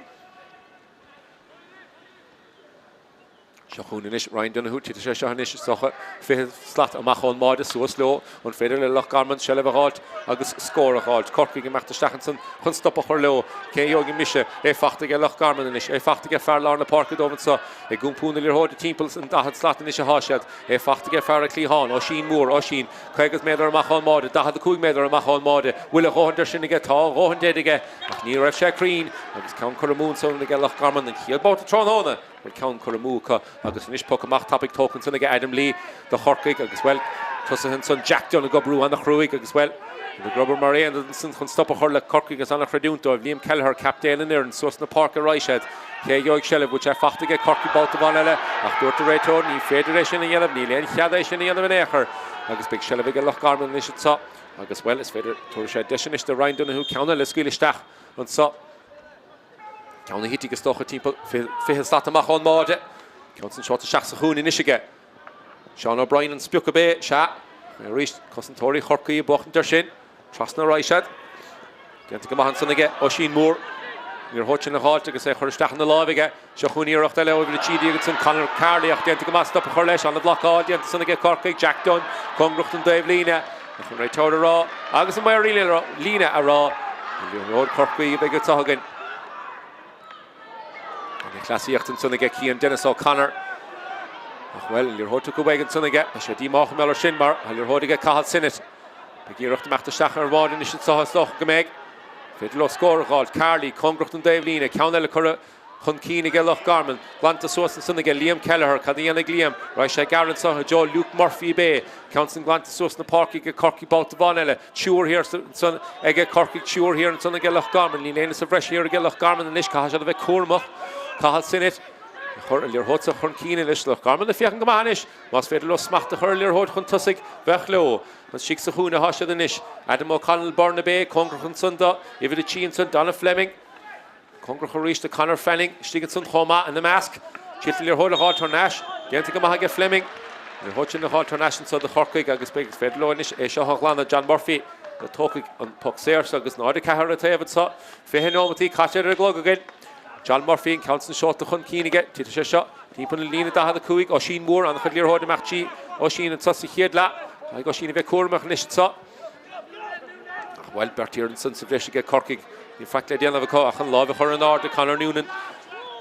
Seo chugainn anois Ryan Donoghue, titfidh sé seo anois is dócha, 20 slat amach ón mbáide suas leo. An féidir le Loch Garman seilbh a dh'fháilt agus scór a dh'fháilt? Corcaigh ag imeacht isteach ansan chun stop a chur leo. Cé a gheobhaidh an briseadh? É fachta aige Loch Garman anois. É fachta aige fear lár na páirce dóibh anso. Ag iompú na liathróide timpeall an 40 slat anois athá siad. É fachta aige fear an chliatháin, Oisín Moore, Oisín, 50 méadar amach ón mbáide, 45 méadar amach ón mbáide. Bhfuil a dhóthain de sin aige? Tá a dhóthain de aige. Ach ní raibh sé cruinn agus ceann curtha amú ansan aige Loch Garman an chéad babhta tráthnóna. Bhfuil ceann curtha amú acu agus anois poc amach tapaidh tógtha ansan aige Adam Lee do Chorcaigh agus, bhuel, tosaithe ansan Jack Dunne ag oibriú ana-chruaidh agus, bhuel, ag obair mar aonad ansan chun stop a chur le Corcaigh agus ana-chreidiúint dóibh. Liam Kelleher, captaen an fhoireann, suas na páirce raghaidh siad. Cé a gheobhaidh seilbh? Bhfuil sé fachta aige Corcaigh babhta amháin eile ach dúirt an réiteoir ní féidir é sin a dhéanamh, níl aon chead é sin a dhéanamh in aon chor agus beidh seilbh aige Loch Garman anois anso. Agus, bhuel, is féidir, tabharfaidh sé deis anois do Ryan Donoghue ceann eile a scaoileadh isteach anso. Ceann a thitfidh, is dócha, timpeall 20 slat amach ón mbáide. Ceann san seolta isteach sa chúinne anois aige. Seán O'Brien an sprioc ab é? Sea. Arís, cosantóirí Chorcaí ag buachtaint air sin. Trasna a raghaidh siad. Déanta go maith ansan aige Oisín Moore. Liathróid sin a dh'fháilt agus é a chur isteach ina láimh aige. Seo chugainn iarracht eile ó uimhir 13 ansan Conor Carley ach déanta go maith stop a chur leis. An-bhlocáil déanta ansan aige Corcaigh. Jack Dunne cóngarach don dtaobhlíne. Ach an réiteoir a rá agus an maor líne a rá. An liathróid Chorcaí a bheidh anseo againn. An-chleasaíocht ansan aige Cian Dennis O'Connor. Ach bhuel, an liathróid tugtha uaidh ansan aige. Tá sé díomách mar gheall air sin mar tá liathróid aige Cathal Sinnott. Beidh iarracht imeacht isteach ar an bháide anois anseo is dócha go mbeidh. Féidir leo scór a dh'fháilt. Carley, cóngarach don dtaobhlíne. Ceann eile curtha chun cinn aige Loch Garman. Glanta suas ansan aige Liam Kelleher. Cad a dhéanfaidh Liam? Raghaidh sé gearr anseo i dtreo Luke Murphy ab é. Ceann san glanta suas na páirce aige Corcaigh babhta amháin eile. Triúr thiar ansan aige Corcaigh, triúr thiar ansan aige Loch Garman. Níl éinne sa bhreis thiar aige Loch Garman anois. Caithfidh siad a bheith cúramach. Cathal Sinnott ag cur an liathróid seo chun cinn anois. Loch Garman ag féachaint go maith anois. Más féidir leo smacht a chur ar an liathróid chun tosaigh, bheadh leo. Istigh sa chúinne atá siad anois. Adam O'Connell Byrne ab é, cóngarach ansan do uimhir a 3 ansan, Donagh Fleming. Cóngarach arís do Conor Fanning, istigh ansan chomh maith ina measc. Triail an liathróid a dh'fháilt thar n-ais. Déanta go maith aige Fleming. An liathróid sin a dh'fháilt thar n-ais anso do Chorcaigh agus beidh, is féidir leo anois é seo a ghlanadh. John Murphy a tógfaidh an poc saor seo agus 0-4 an taobh anso. 20 neomataí caite ar an gclog againn. John Murphy an ceann san seolta chun cinn aige. Titfidh sé seo timpeall an líne 45. Oisín Moore, an-chuid liathróid amach trí Oisín anso sa chéad leath. Caithfidh Oisín a bheith cúramach anois anso. Ach bhuel, beirt fhear ansan sa bhreis aige Corcaigh. Níl faic le déanamh acu ach an láimh a chur in airde. Conor Noonan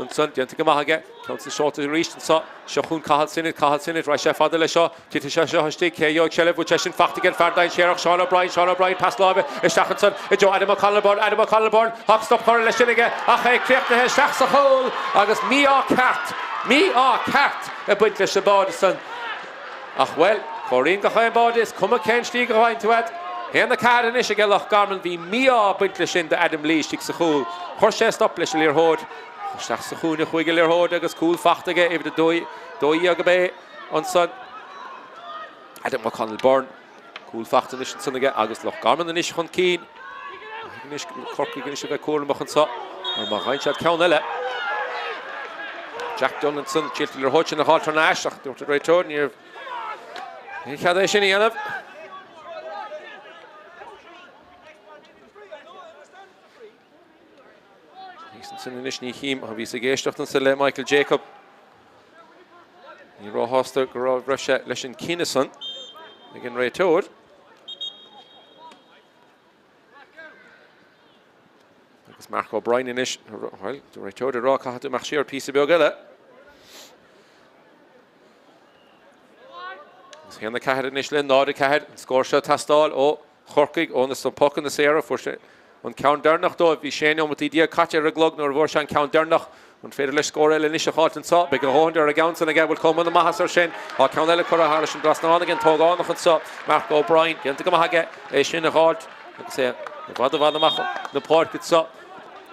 ansan, déanta go maith aige. Ceann san seolta arís anso. Seo chugainn Cathal Sinnott, Cathal Sinnott, raghaidh sé fada leis seo. Titfidh sé seo istigh. Cé a gheobhaidh seilbh? Bhfuil sé sin fachta ag an fear dainséarach, Seán O'Brien, Seán O'Brien, pas láimhe isteach ansan i dtreo Adam O'Connell Byrne, Adam O'Connell Byrne, ach stop curtha leis sin aige ach é críochnaithe isteach sa chúl agus mí-ádh ceart, mí-ádh ceart ag baint leis an báide san. Ach bhuel, comhairíonn gach aon báide, is cuma cén slí go bhfaigheann tú iad. 1-4 anois aige Loch Garman, bhí mí-ádh ag baint leis sin do Adam Lee istigh sa chúl. Chuir sé stop leis an liathróid. Isteach sa chúinne chuaigh an liathróid agus cúl fachta aige, uimhir a 12 ab é ansan. Adam O'Connell Byrne. Cúl fachta anois ansan aige agus Loch Garman anois chun cinn. Anois Corcaigh anois a bheith cúramach anso mar má fhaigheann siad ceann eile. Jack Dunne ansan, triail an liathróid sin a dh'fháilt thar n-ais ach dúirt an réiteoir ní raibh aon chead é sin a dhéanamh. Thíos ansin anois ní chím, a bhíos ag éisteacht ansan le Michael Jacob. Ní róshásta go raibh sé leis an cinneadh san ag an réiteoir. Agus Mark O'Brien anois, bhuel, an réiteoir ag rá caithfidh tú imeacht siar píosa beag eile. Agus 1-4 anois le 0-4, an scór seo ag teastáil ó Chorcaigh ó na pocanna saora. Fuair sé an ceann deireanach dóibh. Bhí 16 neomataí caite ar an gclog nuair a bhfuair sé an ceann deireanach. An féidir leis scór eile anois a dh'fháilt anso? Beidh a dhóthain ar an gceann san aige. Bhfuil cuma na maitheasa air sin? Tá ceann eile curtha thairis an dtrasnán ag an t-ógánach anso, Mark O'Brien. Déanta go maith aige é sin a dh'fháilt agus é i bhfad i bhfad amach na páirce anso.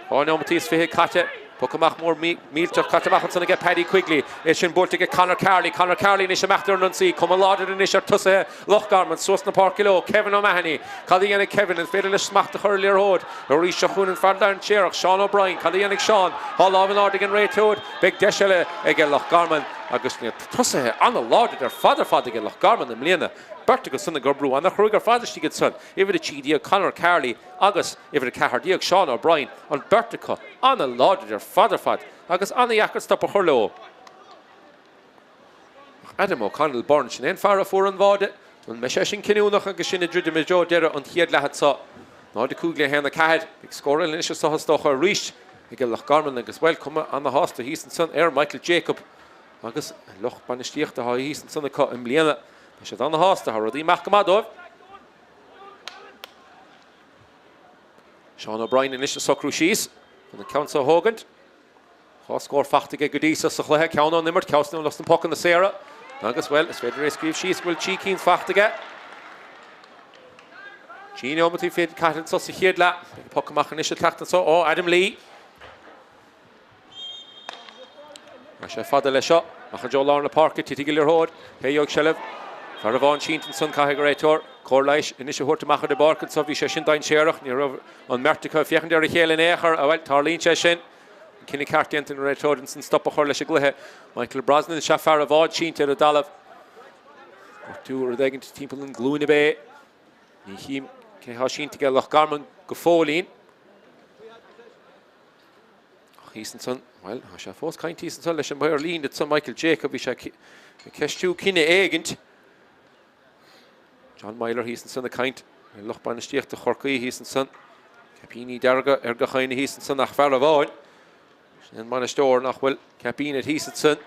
2 neomataí is 20 caite. Poc amach mór millteach caite amach ansan aige Paddy Quigley. É sin buailte aige Conor Carley. Conor Carley anois imeacht ar an ionsaí. Cuma láidir anois ar tosaithe Loch Garman. Suas na páirce leo. Kevin O'Mahony. Cad a dhéanfaidh Kevin? An féidir leis smacht a chur ar liathróid? Arís seo chugainn an fear dainséarach, Seán O'Brien. Cad a dhéanfaidh Seán? Tá lámh in airde ag an réiteoir. Beidh deis eile aige Loch Garman agus na tosaithe an-láidir ar fad ar fad aige Loch Garman i mbliana. Beirt acu san ag oibriú an-chruaidh ar fad istigh ansan. Uimhir 13 Conor Carley agus uimhir 14 Seán O'Brien, an bheirt acu an-láidir ar fad ar fad agus an-dheacair stop a chur leo. Ach Adam O'Connell Byrne, sin é an fear a fuair an bháide. An mbeidh sé sin cinniúnach agus sinn ag druidim i dtreo deireadh an chéad leath anseo? 0-5 le 1-4. Beidh scór eile anois is dócha arís ag Loch Garman agus, bhuel, cuma ana-shásta thíos ansan ar Michael Jacob agus an lucht bainistíochta atá thíos ansan acu i mbliana. Tá siad ana-shásta, tá rudaí ag imeacht go maith dóibh. Seán O'Brien anois ag socrú síos chun an ceann seo a thógaint. Dhá scór fachta aige go dtí seo sa chluiche, ceann ón imirt, ceann ós na pocanna saora. Agus, bhuel, is féidir é a scríobh síos go bhfuil trí cinn fachta aige. Trí neomataí fichead caite anseo sa chéad leath. Beidh poc amach anois ag teacht anseo ó Adam Lee. Tá sé fada leis seo. Amach i dtreo lár na páirce, titfidh an liathróid. Cé a gheobhaidh seilbh? Fear amháin sínte ansan, caithfidh an réiteoir cóir leighis anois a thabhairt amach ar an bpáirc anso. Bhí sé sin dainséarach. Ní raibh an mbeirt acu ag féachaint ar a chéile in aon chor. Bhuel, tarlaíonn sé sin. An cinneadh ceart déanta ag an réiteoir ansan stop a chur leis an gcluiche. Michael Brosnan is ea fear a bhád sínte ar an dtalamh. Gortú rud éigin timpeall an glúin ab é. Ní chím cé thá sínte aige Loch Garman go fóillín. Ach thíos ansan, bhuel, tá sé fós caint thíos ansan leis an bhfear líne ansan, Michael Jacob, bhí sé ag ceistiú cinneadh éigint. John Myler thíos ansan ag caint le lucht bainistíochta Chorcaí thíos ansan. Caipíní dearga ar gach éinne thíos ansan ach fear amháin. Sin an bainisteoir nach bhfuil caipín air thíos ansan,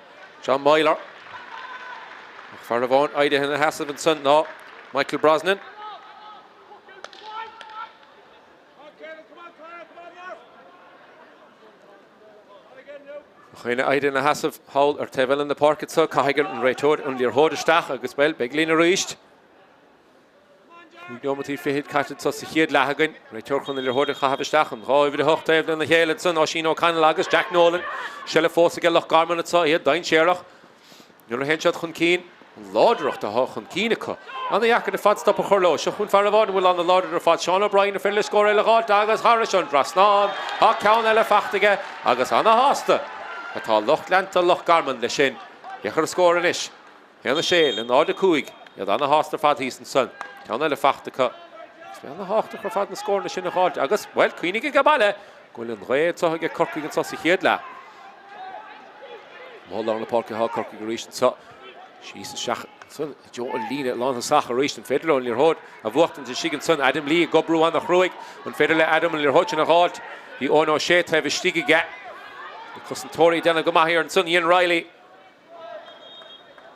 John Myler. Ach fear amháin éirithe ina sheasamh ansan ná Michael Brosnan. Gach éinne éirithe ina sheasamh thall ar taobh eile na páirce seo, caithfidh an réiteoir an liathróid isteach agus, bhuel, beidh linn arís. 5 neomataí fichid caite anso sa chéad leath againn. Réiteoir chun an liathróid a chaitheamh isteach. An 2 uimhir 8 taobh lena chéile ansan, Oisín O'Connell agus Jack Nolan. Seilbh fós aige Loch Garman anso, iad dainséarach. Nuair a théann siad chun cinn, an láidreacht atá chun cinn acu. Ana-dheacair ar fad stop a chur leo. Seo chugainn fear amháin a bhfuil ana-láidir ar fad, Seán O'Brien, an féidir leis scór eile a dh'fháilt agus thairis an dtrasnán tá ceann eile fachta aige agus ana-shásta atá lucht leanta Loch Garman leis sin. Féach ar an scór anois. 1, 6 le 0, 5. Iad ana-shásta ar fad thíos ansan. Ceann eile fachta acu. Agus bhí ana-thábhachtach ar fad na scóranna sin a dh'fháilt agus, bhuel, cuimhnigh age baile go bhfuil an ghaoth anso aige Corcaigh anso sa chéad leath. Amuigh i lár na páirce atá Corcaigh arís anso. Síos isteach ansan i dtreo an líne lántosach arís. An féidir leo an liathróid a bhuachtaint istigh ansan? Adam Lee ag oibriú ana-chruaidh. An féidir le Adam an liathróid sin a dh'fháilt? Bhí Eoin O'Shea taobh istigh aige. Na cosantóirí ag déanamh go maith thiar ansan. Ian Reilly.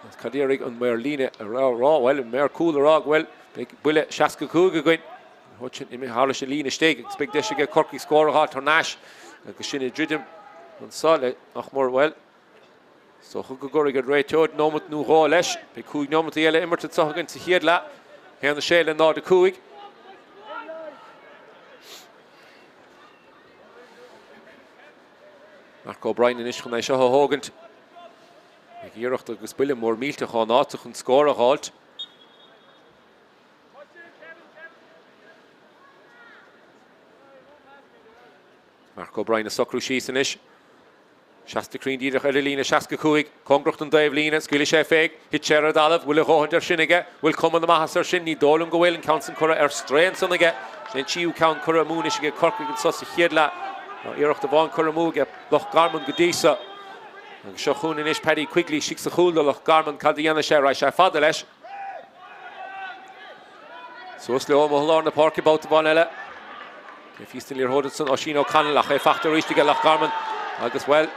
Agus cad iarraidh an maor líne a rá, bhuel, an maor cúil a rá go bhfuil, beidh buille 65 againn. An liathróid sin imithe thairis an líne istigh agus beidh deis aige Corcaigh scór a dh'fháilt thar n-ais agus sinn ag druidim anso le nach mór, bhuel, is dócha go gcuirfidh an réiteoir nóimeat nó dhó leis. Beidh 5 neomataí eile imeartha anso againn sa chéad leath. 1, 6 le 0, 5. Mark O'Brien anois chun é seo a thógaint. Ag iarracht agus buille mór millteach ón áit chun scór a dh'fháilt. Mark O'Brien ag socrú síos anois. Seasta cruinn díreach ar an líne 65, cóngarach don dtaobh líne, scaoilfidh sé fé, thit sé ar an dtalamh, bhfuil a dhóthaint air sin aige, bhfuil cuma na maitheasa air sin, ní dóigh liom go bhfuil, an ceann san curtha ar strae ansan aige. Sin an tríú ceann curtha amú anois aige Corcaigh anso sa chéad leath. Tá iarracht amháin curtha amú aige Loch Garman go dtí so. Agus seo chugainn anois Paddy Quigley istigh sa chúl do Loch Garman, cad a dhéanfaidh sé? Raghaidh sé fada leis. Suas leo amuigh i lár na páirce babhta amháin eile. Taobh thíos den liathróid ansan Oisín O'Connell ach é fachta arís aige Loch Garman agus, bhuel,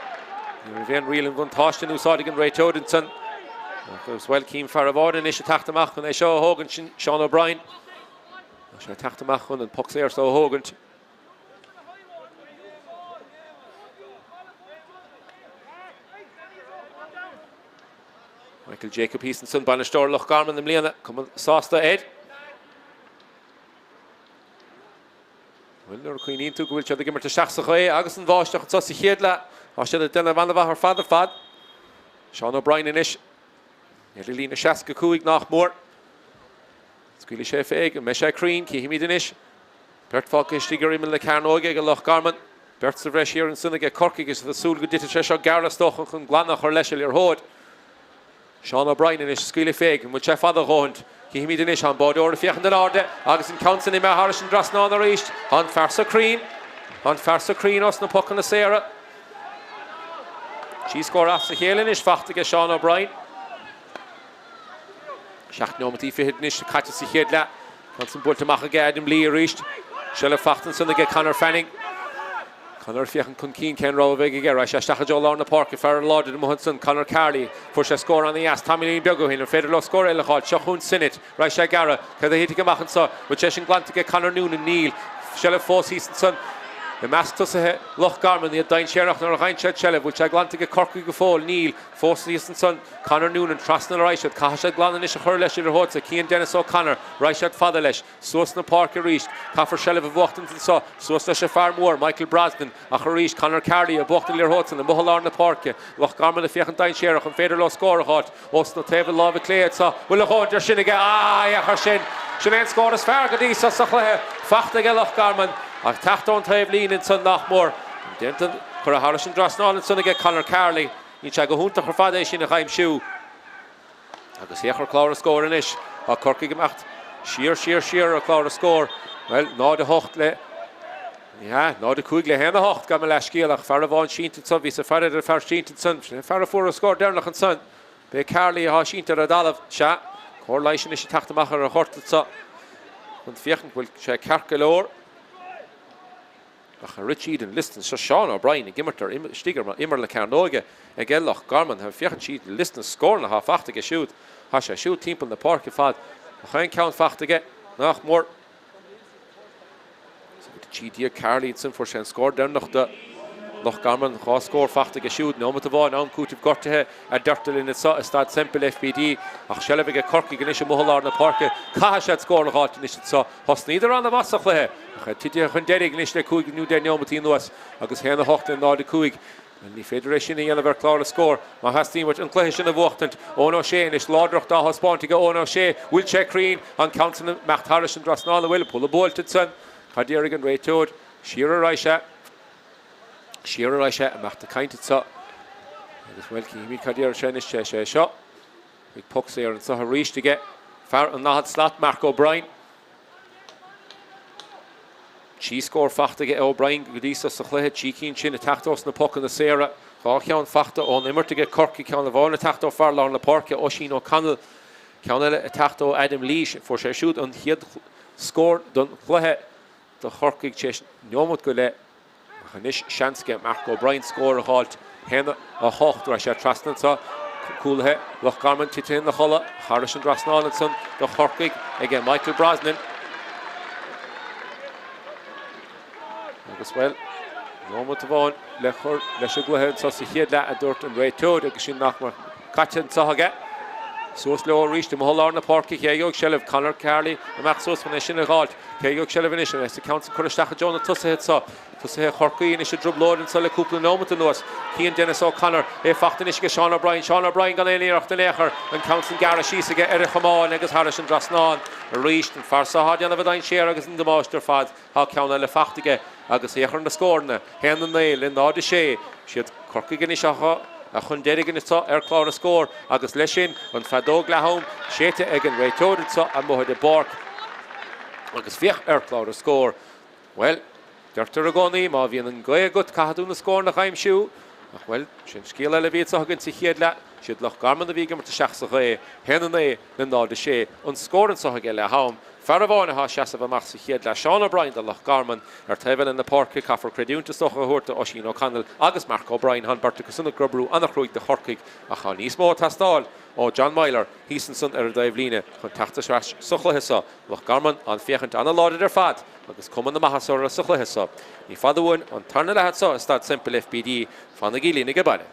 ní raibh aon riail an bhuntáiste in úsáid ag an réiteoir ansan. Agus, bhuel, cím fear amháin anois ag teacht amach chun é seo a thógaint, sin Seán O'Brien. Tá sé ag teacht amach chun an poc saor seo a thógaint. Michael Jacob thíos ansan, bainisteoir Loch Garman i mbliana, cuma sásta air. Bhuel, nuair a chuimhníonn tú go bhfuil siad ag imirt isteach sa ghaoth agus an bháisteach anseo sa chéad leath, tá siad ag déanamh an-mhaith ar fad ar fad. Seán O'Brien anois, ar an líne 65 nach mór. Scaoilfidh sé fé, an mbeidh sé cruinn, cífimid anois. Beirt fágtha istigh ar imeall na cearnóige ag Loch Garman. Beirt sa bhreis thiar ansan aige Corcaigh is iad ag súil go dtitfidh sé seo gearr is dócha chun glanadh a chur leis an liathróid. Seán O'Brien anois ag scaoileadh fé. An bhfuil sé fada a dhóthaint? Cífimid anois. Tá an báireoir ag féachaint in airde agus an ceann san imithe thairis an dtrasnán arís. Tá an fear so cruinn. Tá an fear so cruinn ós na pocanna saora. Trí scór as a chéile anois fachta aige Seán O'Brien. 7 neomataí fichead anois caite sa chéad leath. Ceann san buailte amach aige Adam Lee arís. Seilbh fachta ansan aige Conor Fanning. Conor ag féachaint chun cinn, cén rogha a bheidh aige? Raghaidh sé isteach i dtreo lár na páirce, fear láidir amuigh ansan, Conor Carley. Fuair sé scór ana-dheas tamaillín beag ó shin. An féidir leo scór eile a dh'fháilt? Seo chugainn Sinnott. Raghaidh sé ag gearradh. Céard a thitfidh amach anso? Bhfuil sé sin glanta aige Conor Noonan? Níl. Seilbh fós thíos ansan i measc tosaithe Loch Garman. Iad dainséarach nuair a fhaigheann siad seilbh. Bhfuil sé glanta aige Corcaigh go fóill? Níl. Fós thíos ansan, Conor Noonan, trasna raghaidh siad, caithfidh siad glanadh anois a chur leis an liathróid so, Cian Denis O'Connor, raghaidh siad fada leis, suas na páirce arís, caithfear seilbh a bhuachtaint anso, suas leis an fear mór, Michael Brosnan, ach arís, Conor Carley ag buachtaint an liathróid san, amuigh i lár na páirce, Loch Garman ag féachaint dainséarach, an féidir leo scór a dh'fháilt, ós na taobh na láimhe clé anso, bhfuil a dhóthaint ar sin aige, ah, féach ar sin, sin é an scór is fearr go dtí so sa chluiche, fachta aige Loch Garman, ach teacht ón taobh líne ansan nach mór, déanta, curtha thairis an dtrasnán ansan aige Conor Carley. Níl sé go hiontach ar fad é sin a dh'aimsiú. Agus féach ar chlár na scór anois. Tá Corcaigh ag imeacht siar, siar, siar ar chlár na scór. Bhuel, 0-8 le, ní hea, 0-5 le 1-8, gabh mo leathscéal, ach fear amháin sínte ansan, bhíos ag faire ar an fear sínte ansan, sin an fear a fuair an scór deireanach ansan. B'é Carley atá sínte ar an dtalamh. Sea, cóir leighis anois ag teacht amach ar an ghort anso chun féachaint bhfuil sé ceart go leor. Ach ar Richie Eden Liston seo Seán O'Brien ag imirt ar istigh ar imeall na cearnóige ag Loch Garman. Féachann siad liosta na scóranna atá fachta aige siúd. Tá sé siúd timpeall na páirce fad. Ach aon ceann fachta aige nach mór. 13 Carley ansin fuair sé an scór deireanach do. Loch Garman, 2 scór fachta aige siúd, neomat amháin, am cúitimh gortaithe a deirtear linn anseo i Staid Semple FBD ach seilbh aige Corcaigh anois amuigh i lár na páirce. Caithfidh siad scór a dh'fháilt anois anseo. Thosnaíodar an-mhaith sa chluiche ach iad titithe chun deiridh anois le 5 nó 10 neomataí anuas agus 1-8 le 0-5. Bhuel, ní féidir é sin a dhéanamh ar chlár na scór má theastaíonn uait an cluiche sin a bhuachtaint. Eoin O'Shea anois, láidreacht á thaispeáint aige Eoin O'Shea. Bhfuil sé cruinn? An ceann san ag imeacht thairis an dtrasnán, an bhfuil? Buille buailte ansan. Cad déarfaidh an réiteoir? Siar ar aghaidh sé. Siar ar aghaidh sé. Imeacht ag caint anseo. Agus, bhuel, cífimid cad déarfaidh sé anois. Sé seo. Beidh poc saor anseo arís aige. Fear an 40 slat, Mark O'Brien. 3 scór fachta aige O'Brien go dtí seo sa chluiche, 3 cinn sin ag teacht ós na pocanna saora. 2 cheann fachta ón imirt aige Corcaigh, ceann amháin ag teacht ó fear lár na páirce, Oisín O'Connell, ceann eile ag teacht ó Adam Leash. Fuair sé siúd an chéad scór don chluiche do Chorcaigh tar éis neomat go leith. Ach anois seans aige Mark O'Brien scór a dh'fháilt. 1, 8, Rachaidh sé trasna anseo. Cúlaithe Loch Garman titithe ina chodladh thairis an dtrasnán ansan do Chorcaigh aige Michael Brosnan. Agus, bhuel, nóimeat amháin le cur leis an gcluiche anseo sa chéad leath, a dúirt an réiteoir agus sin nach mar caite anseo aige. Suas leo arís amuigh i lár na páirce, cé a gheobhaidh seilbh? Conor Carley amach suas chun é sin a dh'fháilt. Cé a gheobhaidh seilbh anois? An ceann san curtha isteach i dtreo na tosaithe anseo. Tosaithe Chorcaí anois i dtrioblóid anseo le cúpla nóimeat anuas. Cian Denis O'Connor, é fachta anois aige Seán O'Brien. Seán O'Brien gan aon iarracht in aon chor. An ceann san gearrtha síos aige ar a chamán agus thairis an dtrasnán arís. An fear seo á déanamh a dainséar agus an damáiste ar fad. Tá ceann eile fachta aige agus féach ar na scóranna, 1-9 le 0-6. Siad Corcaigh anois atá chun deiridh anseo ar chlár na scór agus leis sin an feadóg leath-am séidte ag an réiteoir anseo amuigh ar an bpáirc. Agus féach ar chlár na scór. Bhuel, deirtear i gcónaí má bhíonn an ghaoth agat caithfidh tú na scóranna a aimsiú. Ach bhuel, sin scéal eile a bhí anseo againn sa chéad leath. Siad Loch Garman a bhí ag imirt isteach sa ghaoth. 1-9 le 0-6 an scór anseo ag leath-am. Fear amháin atá ag seasamh amach sa chéad leath, Seán O'Brien do Loch Garman. Ar taobh eile na páirce, caithfear creidiúint is dócha a thabhairt do Oisín O'Connell agus Mark O'Brien. Tá an bheirt acu san ag oibriú an-chruaidh do Chorcaigh ach tá níos mó ag teastáil ó John Meyler thíos ansan ar an dtaobhlíne chun teacht ar ais sa chluiche seo. Loch Garman an féachaint an-láidir ar fad agus cuma na maitheasa orthu sa chluiche seo. Ní fada uainn an tarna leath anseo i Staid Semple FBD. Fanaigí linn age baile.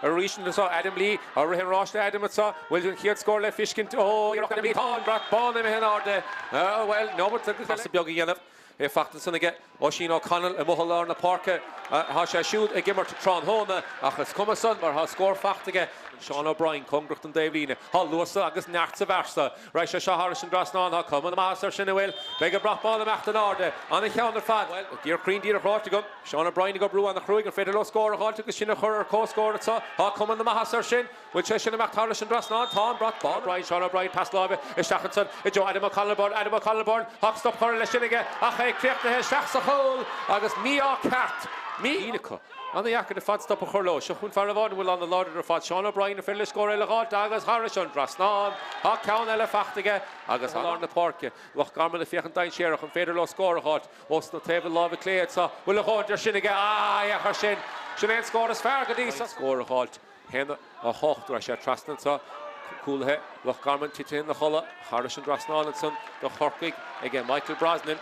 Arís anseo Adam Lee á rith an ráis le Adam anseo. Bhfuil an chéad scór le fiscint? Ó, iarracht Adam Lee. Tá an brat bán imithe in airde. Bhuel, neomat agus casadh beag a dhéanamh. É fachta ansan aige Oisín O'Connell amuigh i lár na páirce. Tá sé siúd ag imirt tráthnóna ach is cuma san mar tá scór fachta aige. Seán O'Brien cóngarach don dtaobhlíne. Tá luas agus neart sa bhfear seo. Raghaidh sé seo thairis an dtrasnán. Tá cuma na maitheasa air sin, an bhfuil? Beidh an brat bán ag imeacht in airde. An-cheann ar fad. Bhuel, díreach cruinn díreach ráite agam. Seán O'Brien ag oibriú an-chruaidh. An féidir leo scór a dh'fháilt agus sin a chur ar comhscór anseo? Tá cuma na maitheasa air sin. Bhfuil sé sin ag imeacht thairis an dtrasnán? Tá an brat bán. O'Brien, Seán O'Brien, pas láimhe isteach ansan i dtreo Adam O'Connell Byrne. Adam O'Connell Byrne. Tá stop curtha leis sin aige ach é críochnaithe isteach sa chúl agus mí-ádh ceart. Mí-ádh acu. An-dheacair ar fad stop a chur leo. Seo chugainn fear amháin a bhfuil an-láidir ar fad, Seán O'Brien, an féidir leis scór eile a dh'fháilt agus thairis an dtrasnán. Tá ceann eile fachta aige agus i lár na páirce. Loch Garman ag féachaint dainséarach, an féidir leo scór a dh'fháilt ós na taobh láimhe clé anseo? Bhfuil a dhóthain air sin aige? Ah, féach air sin! Sin é an scór is fearr go dtí seo. Scór a dh'fháilt. 1, 8, Rachaidh sé trasna anseo. Cúlaithe Loch Garman titithe ina chodladh thairis an dtrasnán ansan do Chorcaigh aige Michael Brosnan.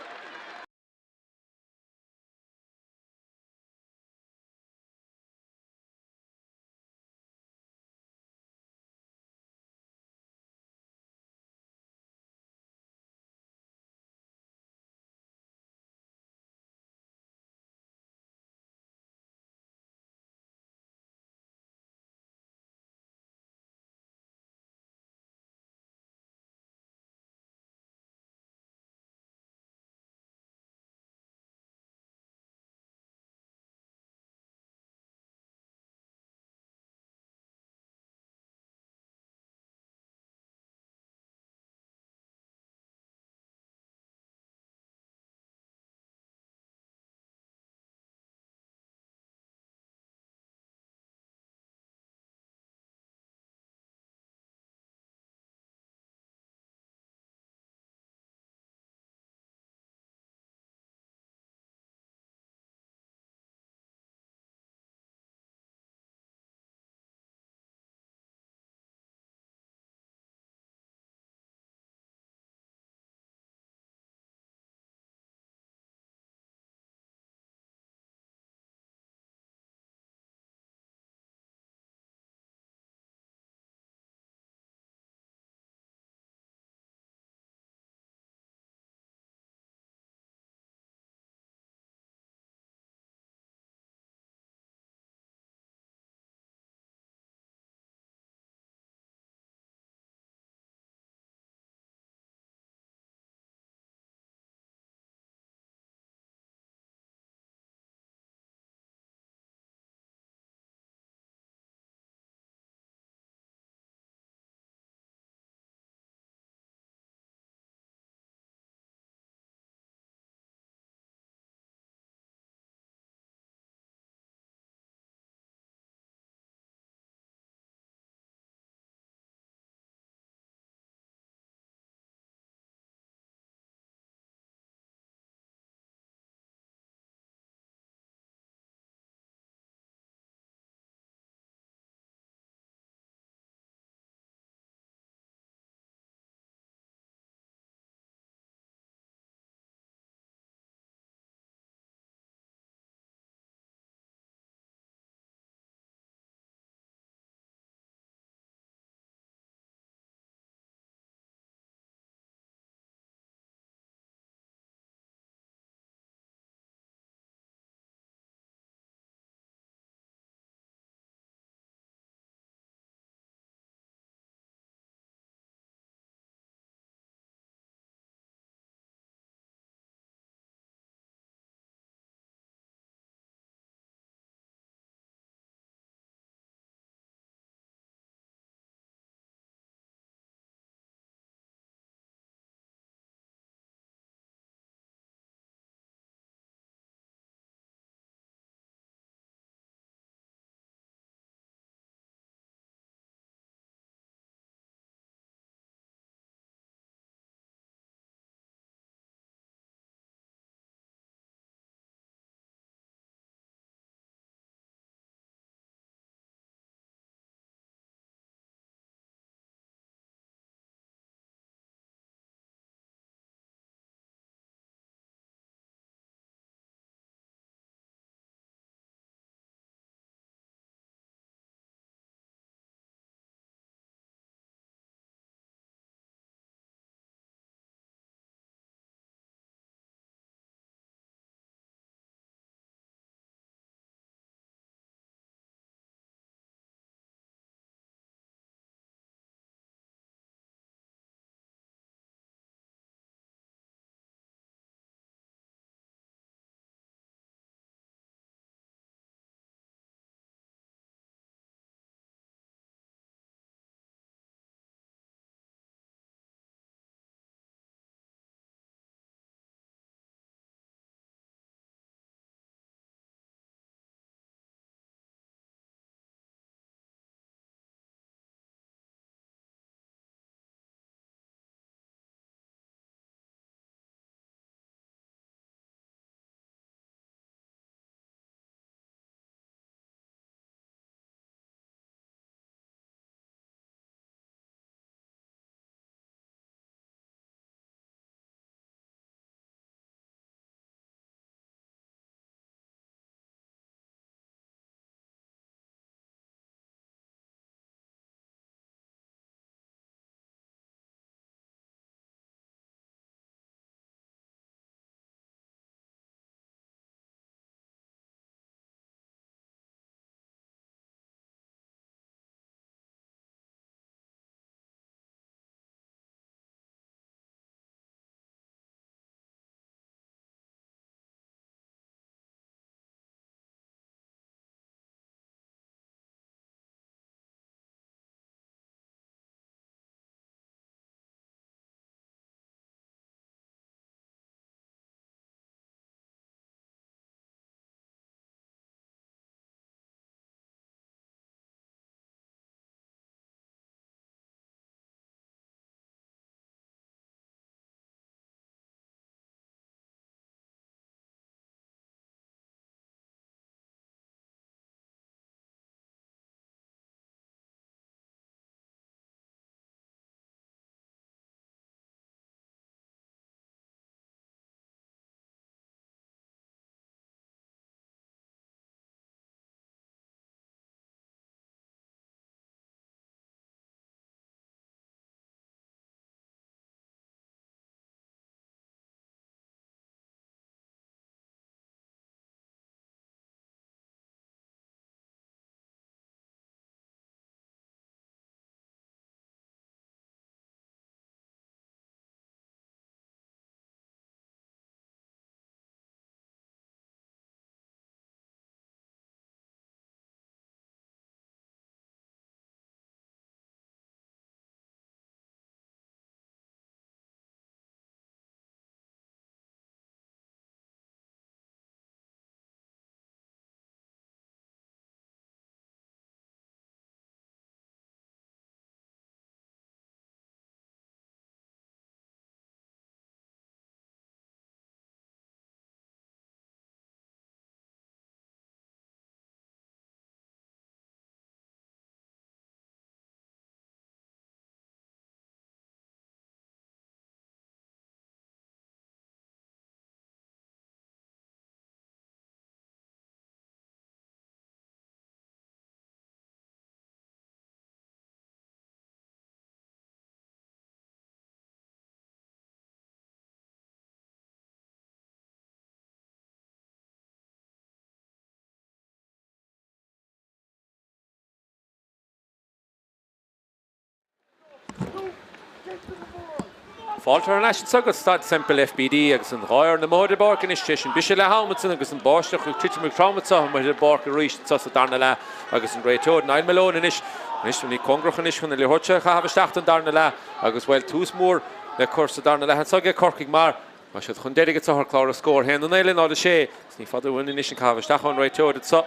Fáilte thar n-ais anseo go Staid Semple FBD agus an dhá fhoireann amuigh ar an bpáirc anois tar éis an briseadh leath ama ansin agus an báisteach ag titim go trom anseo amuigh ar an bpáirc arís anseo sa darna leath agus an réiteoir Niall Malone anois anois ní cóngarach anois chun an liathróid seo a chaitheamh isteach don darna leath agus bhuel tús mór le cur sa darna leath anseo ag Corcaigh mar tá siad chun deiridh anseo ar chlár na scór 1-9 le 0-6 agus ní fada uainn anois an caitheamh isteach ón réiteoir anseo.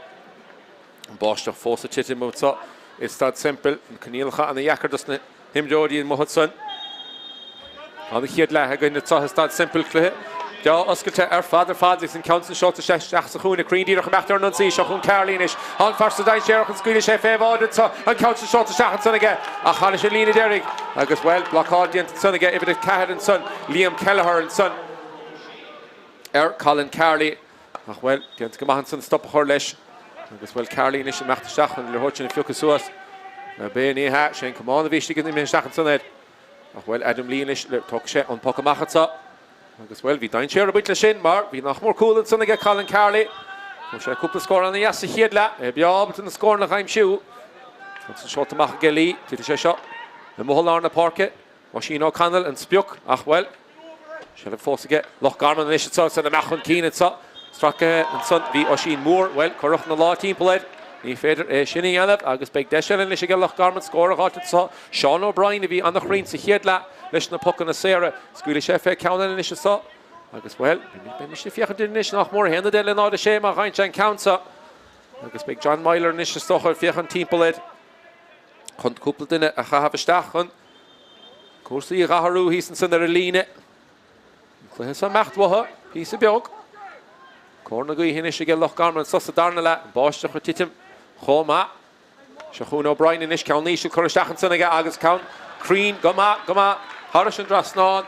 An báisteach fós ag titim anseo i Staid Semple, na coinníollacha ana dheacair dos na himreoirí amuigh ansan. An chéad leath againn anseo i Staid Semple, cluiche deá oscailte ar fad ar fad agus an ceann san seolta isteach sa chúinne cruinn díreach imeacht ar an ionsaí. Seo chugainn Carley anois. Tá an fear seo dainséarach an scaoilfidh sé fé bháide anseo. An ceann san seolta isteach ansan aige ach thairis an líne deiridh agus, bhuel, blocáil déanta ansan aige uimhir 4 ansan, Liam Kelleher ansan ar Colin Carley. Ach, bhuel, déanta go maith ansan stop a chur leis. Agus, bhuel, Carley anois ag imeacht isteach chun an liathróid sin a phiocadh suas. B'é, ní hea, sé an camán a bhí istigh imithe isteach ansan air. Ach, bhuel, Adam Lee anois, tógfaidh sé an poc amach anso. Agus, bhuel, bhí dainséar ag baint leis sin mar bhí nach mór cúl ansan aige Colin Carley. Fuair sé cúpla scór ana-dheas sa chéad leath. É breá ábalta na scóranna a aimsiú. Ansan seolta amach aige Lee. Titfidh sé seo amuigh i lár na páirce. Oisín O'Connell an sprioc ach, bhuel, seilbh fós aige Loch Garman anois anseo is iad ag imeacht chun cinn anseo. Sractha ansan bhí Oisín Moore, bhuel, cuireadh na lámha timpeall air. Ní féidir é sin a dhéanamh agus beidh deis eile anois aige Loch Garman scór a dh'fháilt anseo. Seán O'Brien a bhí an-chruinn sa chéad leath leis na pocanna saora. Scaoilfidh sé fé ceann eile anois anseo agus, bhuel, beidh mise ag féachaint air anois nach mór 1-10 le 0-6 má fhaigheann sé an ceann seo. Agus beidh John Meyler anois is dócha ag féachaint timpeall air chun cúpla duine a chaitheamh isteach chun Cúrsaí a dh'athrú thíos ansan ar an líne. An cluiche seo ag imeacht uathu, píosa beag. Cóir na gaoithe anois aige Loch Garman anso sa darna leath. An báisteach ag titim chomh maith. Seo chugainn O'Brien anois, ceann íseal curtha isteach ansan aige agus ceann cruinn go maith, go maith thairis an dtrasnán.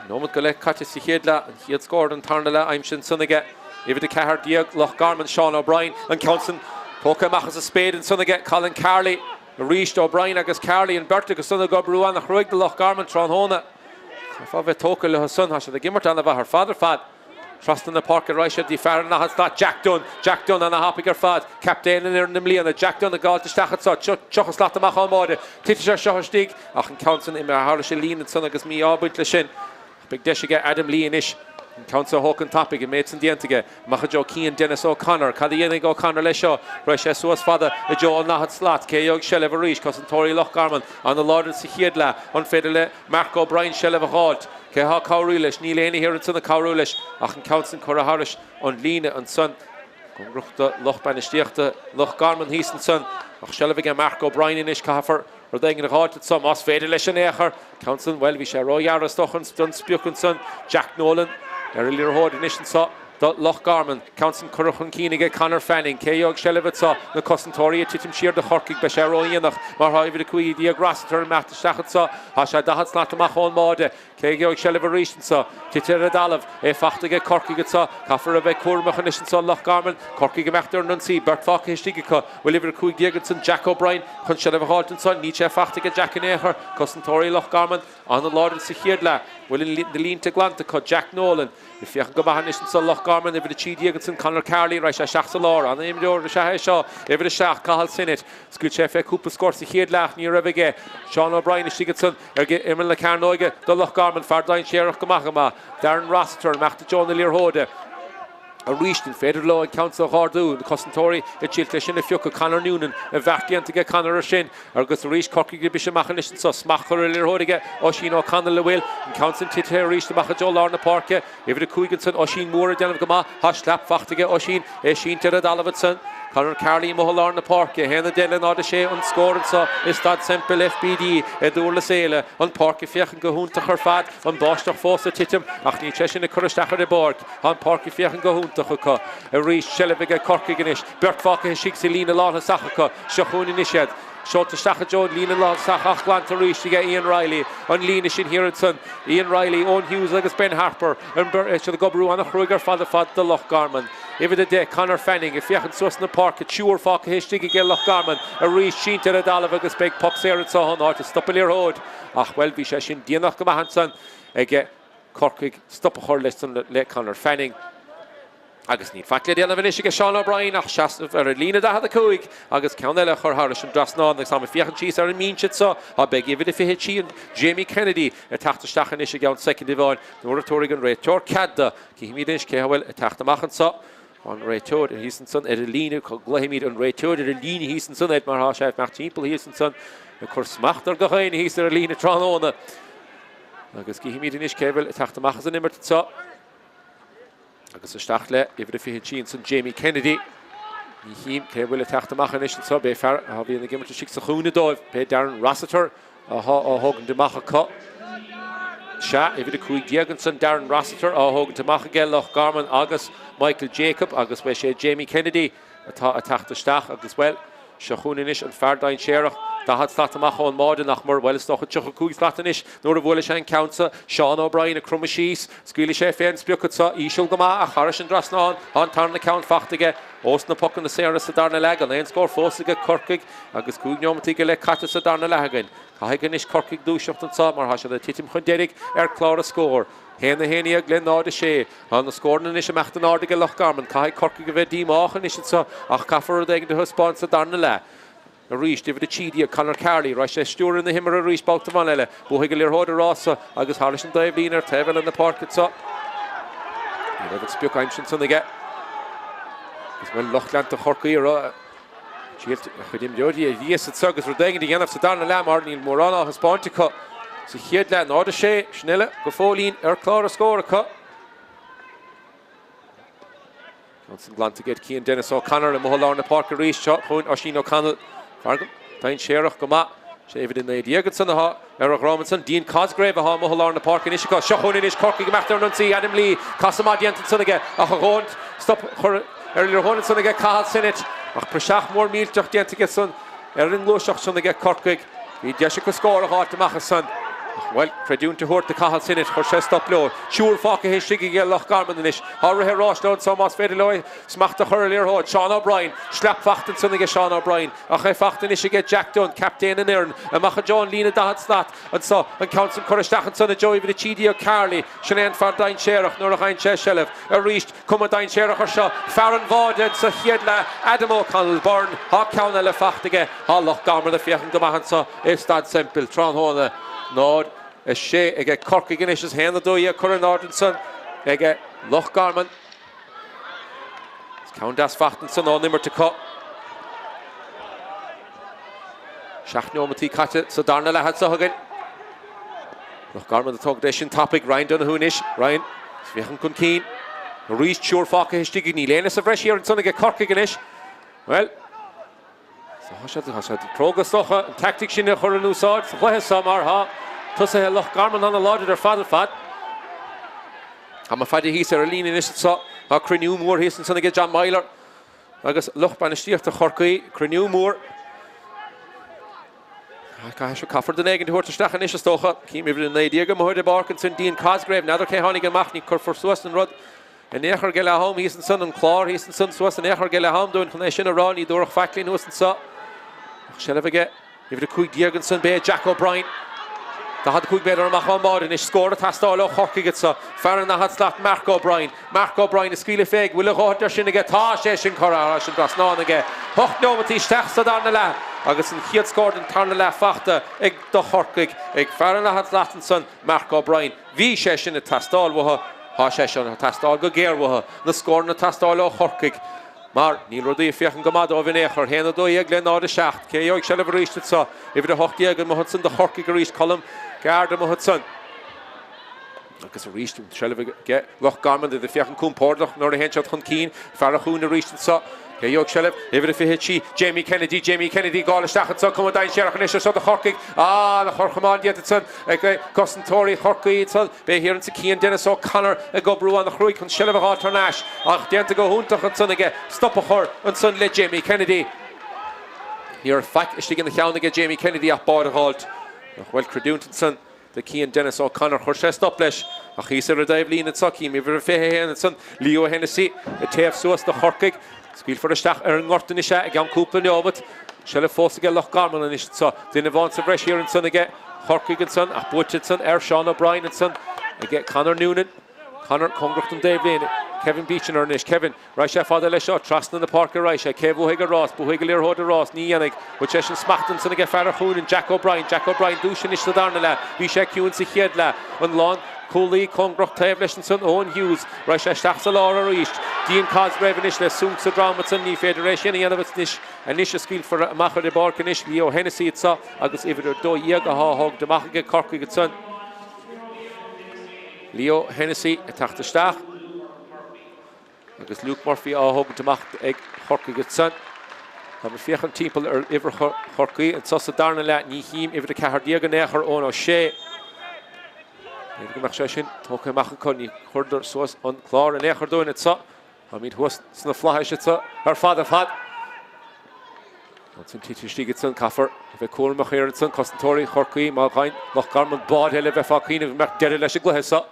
Nóiméad go leith caite sa chéad leath, an chéad scór den tarna leath aimsithe ansan aige. Uimhir 14, Loch Garman, Seán O'Brien, an ceann san tógtha amach as a spéir ansan aige, Colin Carley. Arís O'Brien agus Carley, an bheirt acu san ag oibriú an-chruaidh do Loch Garman tráthnóna. Chaithfeá bheith tógtha leo san, tá siad ag imirt an-mhaith ar fad ar fad. Trasna na páirce raghaidh siad dtí fear an daichead slat, Jack Dunne. Jack Dunne ana-thapaidh ar fad, captaen an fhoireann i mbliana. Jack Dunne ag gabháilt isteach anso, 30 slat amach ón mbáide. Titfidh sé seo istigh ach an ceann san imithe thairis an líne ansan agus mí-ádh ag baint leis sin. Ach beidh deis aige Adam Lee anois an ceann seo a thógaint tapaidh, an méid san déanta aige. Amach i dtreo Cian Denis O'Connor. Cad a dhéanfaidh O'Connor leis seo? Raghaidh sé suas fada i dtreo an daichead slat. Cé a gheobhaidh seilbh arís? Cosantóirí Loch Garman ana-láidir sa chéad leath. An féidir le Mark O'Brien seilbh a dh'fháilt? Cé atá ag cabhrú leis? Níl éinne thiar ansan ag cabhrú leis ach an ceann san curtha thairis an líne ansan. Cóngarach do lucht bainistíochta Loch Garman thíos ansan ach seilbh aige Mark O'Brien anois. Caithfear rud éigin a dh'fháilt anso más féidir leis in aon chor. Ceann san, bhuel, bhí sé róghearr is dócha don sprioc ansan. Jack Nolan ar an liathróid anois anso do Loch Garman. Ceann san curtha chun cinn aige Conor Fanning. Cé a gheobhaidh seilbh anso? Na cosantóirí ag titim siar do Chorcaigh. Beidh sé ródhéanach mar tá uimhir 15 Rossiter ag imeacht isteach anso. Tá sé 40 slat amach ón mbáide. Cé a gheobhaidh seilbh arís anso? Tite ar an dtalamh. É fachta aige Corcaigh anso. Caithfear a bheith cúramach anois anso Loch Garman. Corcaigh ag imeacht ar an ionsaí. Beirt fágtha istigh acu. Bhfuil uimhir 15 ansan Jack O'Brien chun seilbh a dh'fháilt anso? Níl sé fachta aige Jack in aon chor. Cosantóirí Loch Garman an-láidir sa chéad leath. Bhfuil na línte glanta acu? Jack Nolan. Ag féachaint go maith anois anso Loch Garman. Uimhir 13 ansan Conor Carley. Raghaidh sé isteach sa lár. An-imreoir is ea é seo. Uimhir 7 Cathal Sinnott. Scaoil sé fé cúpla scór sa chéad leath. Ní raibh aige. Seán O'Brien istigh ansan. Ar imeall na cearnóige do Loch Garman, fear dainséarach go maith go maith. Darren Rossiter, imeacht i dtreo na liathróide arís. An féidir leo an ceann seo a dh'ardú? Na cosantóirí ag triailt é sin a phiocadh. Conor Noonan, an bheart déanta aige Conor ar sin. Agus arís Corcaigh ag briseadh amach anois anso. Smacht curtha ar an liathróid aige Oisín O'Connell an bhfuil an ceann sin titithe arís amach i dtreo lár na páirce. Uimhir 5 ansan, Oisín Moore ag déanamh go maith. Tá slap fachta aige Oisín, é sínte ar an dtalamh ansan. Conor Carley amuigh i lár na páirce. 1-10 le 0-6 an scór anso i Staid Semple FBD i nDurlas Éile. An pháirc ag féachaint go hiontach ar fad. An báisteach fós ag titim ach níl sé sin ag cur isteach ar an bpáirc. Tá an pháirc ag féachaint go hiontach acu. Arís, seilbh aige Corcaigh anois. Beirt fágtha istigh sa líne lánthosach acu. Seo chugainn anois iad. Seolta isteach i dtreo an líne lántosach ach glanta arís aige Ian Reilly. An líne sin thiar ansan, Ian Reilly, Eoin Hughes agus Ben Harper, an bheirt siad ag oibriú an-chruaidh ar fad ar fad do Loch Garman. Uimhir 10, Conor Fanning, ag féachaint suas na páirce, triúr fágtha istigh aige Loch Garman arís, sínte ar an dtalamh agus beidh poc saor anso ón áit a stop an liathróid ach, bhuel, bhí sé sin déanach go maith ansan aige Corcaigh stop a chur leis san le Conor Fanning. Agus níl faic le déanamh anois aige Seán O'Brien ach seasamh ar an líne 45 agus ceann eile a chur thairis an dtrasnán agus táim ag féachaint síos ar an mbinse anseo, tá beidh uimhir a 23, Jamie Kennedy, ag teacht isteach anois i gceann soicind amháin nuair a tabharfaidh an réiteoir cead do. Cífimid anois cé a bhfuil ag teacht amach anseo. Tá an réiteoir thíos ansan ar an líne, glaofaimid an réiteoir ar an líne thíos ansan air mar tá sé ag imeacht timpeall thíos ansan ag cur smacht ar gach éinne thíos ar an líne tráthnóna. Agus cífimid anois cé a bhfuil ag teacht amach as an imirt anseo. Agus isteach le uimhir a 23 ansan Jamie Kennedy. Ní chím cé a bhfuil ag teacht amach anois anseo. B'é fear a bhíonn ag imirt istigh sa chúinne dóibh. B'é Darren Rossiter atá á thógaint amach acu. Sea, uimhir a 15 ansan Darren Rossiter á thógaint amach aige Loch Garman agus Michael Jacob agus beidh sé Jamie Kennedy atá ag teacht isteach agus, bhuel, seo chugainn anois an fear dainséarach, 40 slat amach ón mbáide nach mór, bhuel, is dócha 35 slat anois nuair a bhuailfidh sé an ceann seo, Seán O'Brien ag cromadh síos, scaoilfidh sé fén sprioc anseo, íseal go maith ach thairis an dtrasnán, tá an tarna ceann fachta aige ós na pocanna saora sa darna leath, gan aon scór fós aige Corcaigh agus 5 neomataí go leith caite sa darna leath againn. Caithfidh anois Corcaigh dúiseacht anseo mar tá siad ag titim chun deiridh ar chlár an scóir. 1, 11 le 0, 6. Tá na scóranna anois ag imeacht in airde ag Loch Garman. Caithfidh Corcaigh a bheith díomách anois anseo ach caithfear rud éigin a thaispeáint sa darna leath. Arís, uimhir 13, Conor Carley, raghaidh sé ag stiúradh na himeartha arís babhta amháin eile. Buafaidh an liathróid an rása agus thairis an dtaobhlíne ar taobh eile na páirce anseo. Ní raibh an sprioc aimsithe ansan aige. Agus bhuel, lucht leanta Chorcaí a raibh. A chuid imreoirí a ghríosadh anseo agus rud éigin a dhéanamh sa darna leath mar níl mórán á thaispeáint acu sa chéad leath. 0, 6, sin uile go fóillín ar chlár an scóir acu. Ceann san glanta aige Cian Denis O'Connor amuigh i lár na páirce arís. Seo chugainn Oisín O'Connell. Fear dainséarach go maith. Sé uimhir 19 ansan atá ar a dhroim ansan. Dean Cosgrave atá amuigh i lár na páirce anois acu. Seo chugainn anois Corcaigh ag imeacht ar an ionsaí. Adam Lee, casadh maith déanta ansan aige ach a dhóthain stop a chur ar an liathróid ansan aige Cathal Sinnott. Ach praiseach mór millteach déanta aige san ar an ngluaiseacht san aige Corcaigh. Bhí deis acu scór a dh'fháilt amach as san. Ach, bhuel, creidiúint a thabhairt do Cathal Sinnott, chuir sé stop leo. Triúr fágtha istigh aige Loch Garman anois. Tá rith an ráis leo anso más féidir leo smacht a chur ar an liathróid. Seán O'Brien, sleap fachta ansan aige Seán O'Brien. Ach é fachta anois aige Jack Dunne, captaen an fhoireann, amach i dtreo an líne 40 slat anso, an ceann san curtha isteach ansan i dtreo uimhir 13 Carley, sin é an fear dainséarach nuair a fhaigheann sé seilbh arís, cuma dainséarach ar seo, fear an bháide sa chéad leath, Adam O'Connell Byrne, tá ceann eile fachta aige, tá Loch Garman ag féachaint go maith anso i Staid Semple tráthnóna, 0, 6 aige Corcaigh anois is 1, 12 curtha in airde ansan aige Loch Garman. Ceann deas fachta ansan ón imirt acu. 7 neomataí caite sa darna leath anseo againn. Loch Garman ag tógaint é sin tapaidh. Ryan Donoghue anois. Ryan ag féachaint chun cinn. Arís triúr fágtha istigh. Níl éinne sa bhreis thiar ansan aige Corcaigh anois. Bhuel, Tá siad, tá siad cróga is dócha an teaictic sin a chur in úsáid sa chluiche seo mar tá tosaithe Loch Garman ana-láidir ar fad ar fad. Tá mo phaide thíos ar an líne anois anseo. Tá cruinniú mór thíos ansan aige John Meyler agus lucht bainistíochta Chorcaí. Cruinniú mór. Caithfidh caithfear duine éigin a thabhairt isteach anois is dócha. Cím uimhir 19 amuigh ar an bpáirc ansin Dean Cosgrave. N'fheadar cé tháinig amach, ní cuirfear suas an rud. In aon chor ag leath-am thíos ansan, an clár thíos ansan suas in aon chor ag leath-am dúinn chun é sin a rá, ní dúradh faic linn thuas anso. Ach seilbh aige, uimhir 15 ansan, b'é Jack O'Brien. 45 méadar amach ón mbáide anois, scór ag teastáil ó Chorcaigh anso. Fear an 40 slat, Mark O'Brien. Mark O'Brien ag scaoileadh fé, bhfuil a dhóthain de sin aige? Tá sé sin curtha thar an dtrasnán aige. Hocht neomataí isteach sa darna leath agus an chéad scór den tarna leath fachta ag do Chorcaigh ag fear an 40 slat ansan, Mark O'Brien. Bhí sé sin ag teastáil uathu, tá sé seo ag teastáil go géar uathu, na scóranna ag teastáil ó Chorcaigh mar níl rudaí ag féachaint go maith dóibh in aon chor. 1, 12 le 0, 7. Cé a gheobhaidh seilbh arís anseo? Uimhir 18 amuigh ansan do Chorcaigh arís, Colm Guard amuigh ansan. Agus arís an tseilbh aige Loch Garman, iad ag féachaint compordach nuair a théann siad chun cinn. Fear an chúinne arís anseo. Cé a gheobhaidh seilbh? Uimhir 23, Jamie Kennedy, Jamie Kennedy ag gabháil isteach anseo, cuma dainséarach anois anseo do Chorcaigh. Ah, an chor chamán déanta ansan ag cosantóirí Chorcaí ansan. B'é thiar ansan Cian Denis O'Connor ag oibriú an-chruaidh chun seilbh a dh'fháilt thar n-ais ach déanta go hiontach ansan aige stop a chur ansan le Jamie Kennedy. Ní raibh faic istigh ina cheann aige Jamie Kennedy ach báide a dh'fháilt. Ach bhuel, creidiúint ansan. Do Cian Denis O'Connor, chuir sé stop leis ach thíos ar an dtaobhlíne anseo, cím uimhir a 21 ansan, Leo Hennessy ag téamh suas do Chorcaigh. Scaoilfear isteach ar an ngort anois é i gceann cúpla neomat. Seilbh fós aige Loch Garman anois anseo. Duine amháin sa bhreis thiar ansan aige Chorcaigh ansan ach buaite ansan ar Seán O'Brien ansan aige Conor Noonan. Conor cóngarach don dtaobhlíne. Kevin Beechinor anois. Kevin, Raghaidh sé fada leis seo, trasna na páirce raghaidh sé. Cé a bhuafaidh an rás? Buafaidh an liathróid an rás? Ní dhéanfaidh. Bhfuil sé sin smachta ansan aige fear an Chúin, Jack O'Brien. Jack O'Brien dúisithe anois sa darna leath. Bhí sé ciúin sa chéad leath. An lán cúlaí cóngarach taobh leis ansan, Eoin Hughes. Raghaidh sé isteach sa lár arís. Dean Cosgrave anois le súnc sa drom ansan. Ní féidir é sin a dhéanamh anois. Anois a scaoilfear amach ar an bpáirc anois Leo Hennessy anso agus uimhir 12 athá á thógaint amach aige Corcaigh ansan. Leo Hennessy ag teacht isteach. Agus Luke Murphy á thógaint amach ag Corcaigh ansan. Táim ag féachaint timpeall ar uimhreacha Chorcaí anso sa darna leath. Ní chím uimhir 14 in aon chor, Eoin O'Shea. B'fhéidir go mbeadh sé sin tógtha amach acu. Ní chuireadar suas an clár in aon chor dúinn anso. Táimid thuas sna flaithis anso ar fad ar fad. Ansin tite istigh ansan, caithfear a bheith cúramach thiar ansan, cosantóirí Chorcaí, má fhaigheann Loch Garman báide eile bheifeá ag cuimhneamh go mbeadh deireadh leis an gcluiche seo.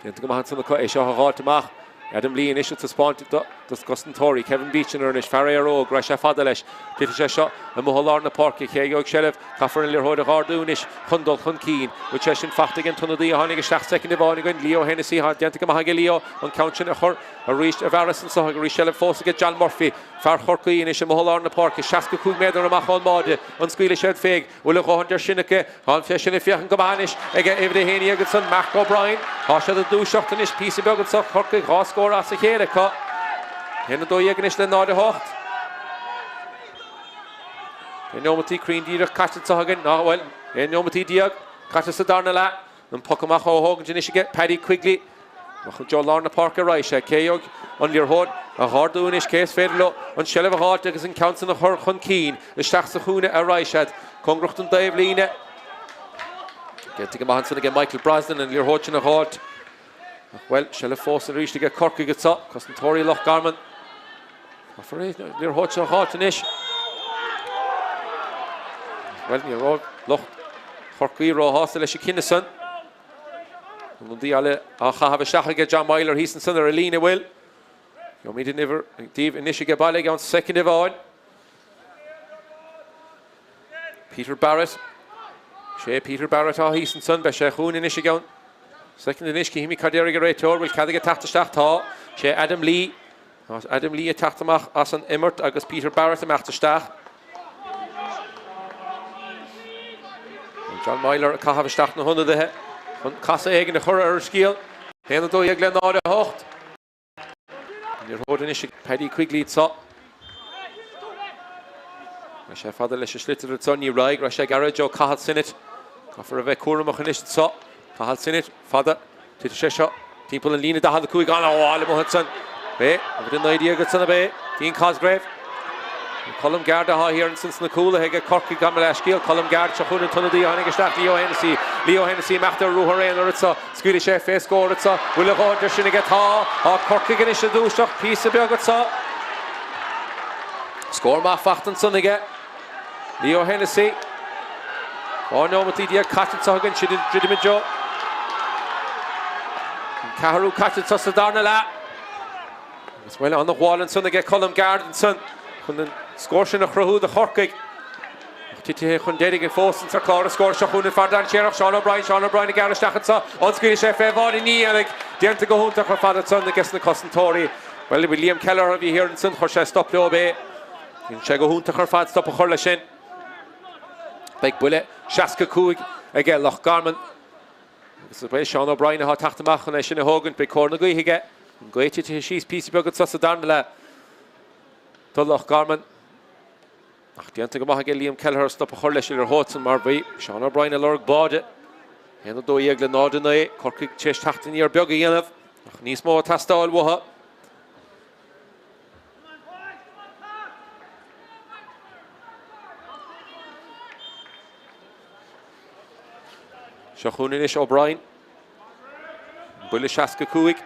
Déanta go maith ansan acu é seo a dh'fháilt amach. Adam Lee anois ag taispeáint dos cosantóirí. Kevin Beechinor anois, fear Éire Óg, raibh sé fada leis. Titfidh sé seo amuigh i lár na páirce, cé a gheobhaidh seilbh? Caithfear an liathróid a dh'ardú anois chun dul chun cinn. Bhfuil sé sin fachta ag an t-ionadaí a tháinig isteach soicind amháin againn, Leo Hennessy. Tá déanta go maith aige Leo an ceann sin a chur arís i bhfearas anso. Arís seilbh fós aige John Murphy. Fear Chorcaí anois amuigh i lár na páirce, 65 méadar amach ón mbáide. An scaoilfidh siad féig? Bhfuil a dhóthain de sin aici? Tá sé sin ag féachaint go maith anois ag uimhir 11 ansan, Mark O'Brien. Tá siad ag dúiseacht anois píosa beag anso, Corcaigh, 2 scór as a chéile acu. 1-12 anois le 0-8. 11 neomataí cruinn díreach caite anso againn, ná, bhuel, 11 neomataí caite sa darna leath. An poc amach á thógaint anois aige Paddy Quigley. Amach i dtreo lár na páirce a raghaidh sé. Cé a gheobhaidh an liathróid a dh'ardú anois? Cé is féidir leo an tseilbh a dh'fháilt agus an ceann san a chur chun cinn? Isteach sa chúinne a raghaidh siad. Cóngarach don dtaobhlíne. Déanta go maith ansan aige Michael Brosnan an liathróid sin a dh'fháilt. Ach, bhuel, seilbh fós arís aige Corcaigh anso. Cosantóirí Loch Garman. Caithfear an liathróid seo a dh'fháilt anois. Bhuel, ní raibh lucht Chorcaí róshásta leis an cinneadh san. An ionadaí eile á chaitheamh isteach aige John Meyler thíos ansan ar an líne, bhfuil. Gheobhaimid an uimhir daoibh anois aige baile i gceann soicind amháin. Peter Barrett. Sé Peter Barrett atá thíos ansan. Beidh sé chugainn anois i gceann soicind anois. Cífimid cad déarfaidh an réiteoir. Bhfuil cead aige teacht isteach? Tá. Sé Adam Lee. Tá Adam Lee ag teacht amach as an imirt agus Peter Barrett ag imeacht isteach. John Meyler ag caitheamh isteach na hionadaithe chun casadh éigin a chur ar an scéal. 1-12 le 0-8. An liathróid anois ag Paddy Quigley anso. Raibh sé fada leis an sliotar anso, ní raghaidh, raibh sé gearradh Joe Cathal Sinnott. Caithfear a bheith cúramach anois anso. Cathal Sinnott, fada. Titfidh sé seo timpeall an líne 45, an-bhail amuigh ansan. B'é, uimhir 19 ansan ab é Dean Cosgrave. Colm Guard atá thiar ansan sna cúlaithe aige Corcaigh gabh mo leithscéal. Colm Guard seo chugainn an t-ionadaí a tháinig isteach, Leo Hennessy. Leo Hennessy imeacht ar ruathar aonair anso. Scaoilfidh sé fé scór anso. Bhfuil a dhóthain de sin aige? Tá. Tá Corcaigh anois ag dúiseacht píosa beag anso. Scór maith fachta ansan aige. Leo Hennessy. 12 neomataí caite anseo againn, sin druidim i dtreo an ceathrú caite anseo sa darna leath. Agus bhuel, an-ghabháil ansan aige Colm Guard ansan chun an scór sin a chruthú do Chorcaigh. Ach titithe chun deiridh fós ins ar chlár an scóir seo chugainn an fear dainséarach, Seán O'Brien, Seán O'Brien ag gearradh isteach anseo, an scaoilfidh sé fé bháide ní dhéanfaidh, déanta go hiontach ar fad ansan aige sna cosantóirí. Bhuel, Liam Kelleher a bhí thiar ansan, chuir sé stop leo é. Bhí sé go hiontach ar fad stop a chur leis sin. Beidh buille 65 aige Loch Garman. Agus is é Seán O'Brien atá ag teacht amach chun é sin a thógaint. Beidh cóir na gaoithe aige. An ghaoth titithe síos píosa beag anso sa darna leath do Loch Garman. Ach déanta go maith aige Liam Kelleher stop a chur leis an liathróid san mar bhí Seán O'Brien ag lorg báide. 1-12 le 0-9. Corcaigh tar éis teacht aniar beag a dhéanamh ach níos mó ag teastáil uathu. Seo chugainn anois O'Brien. Buille 65.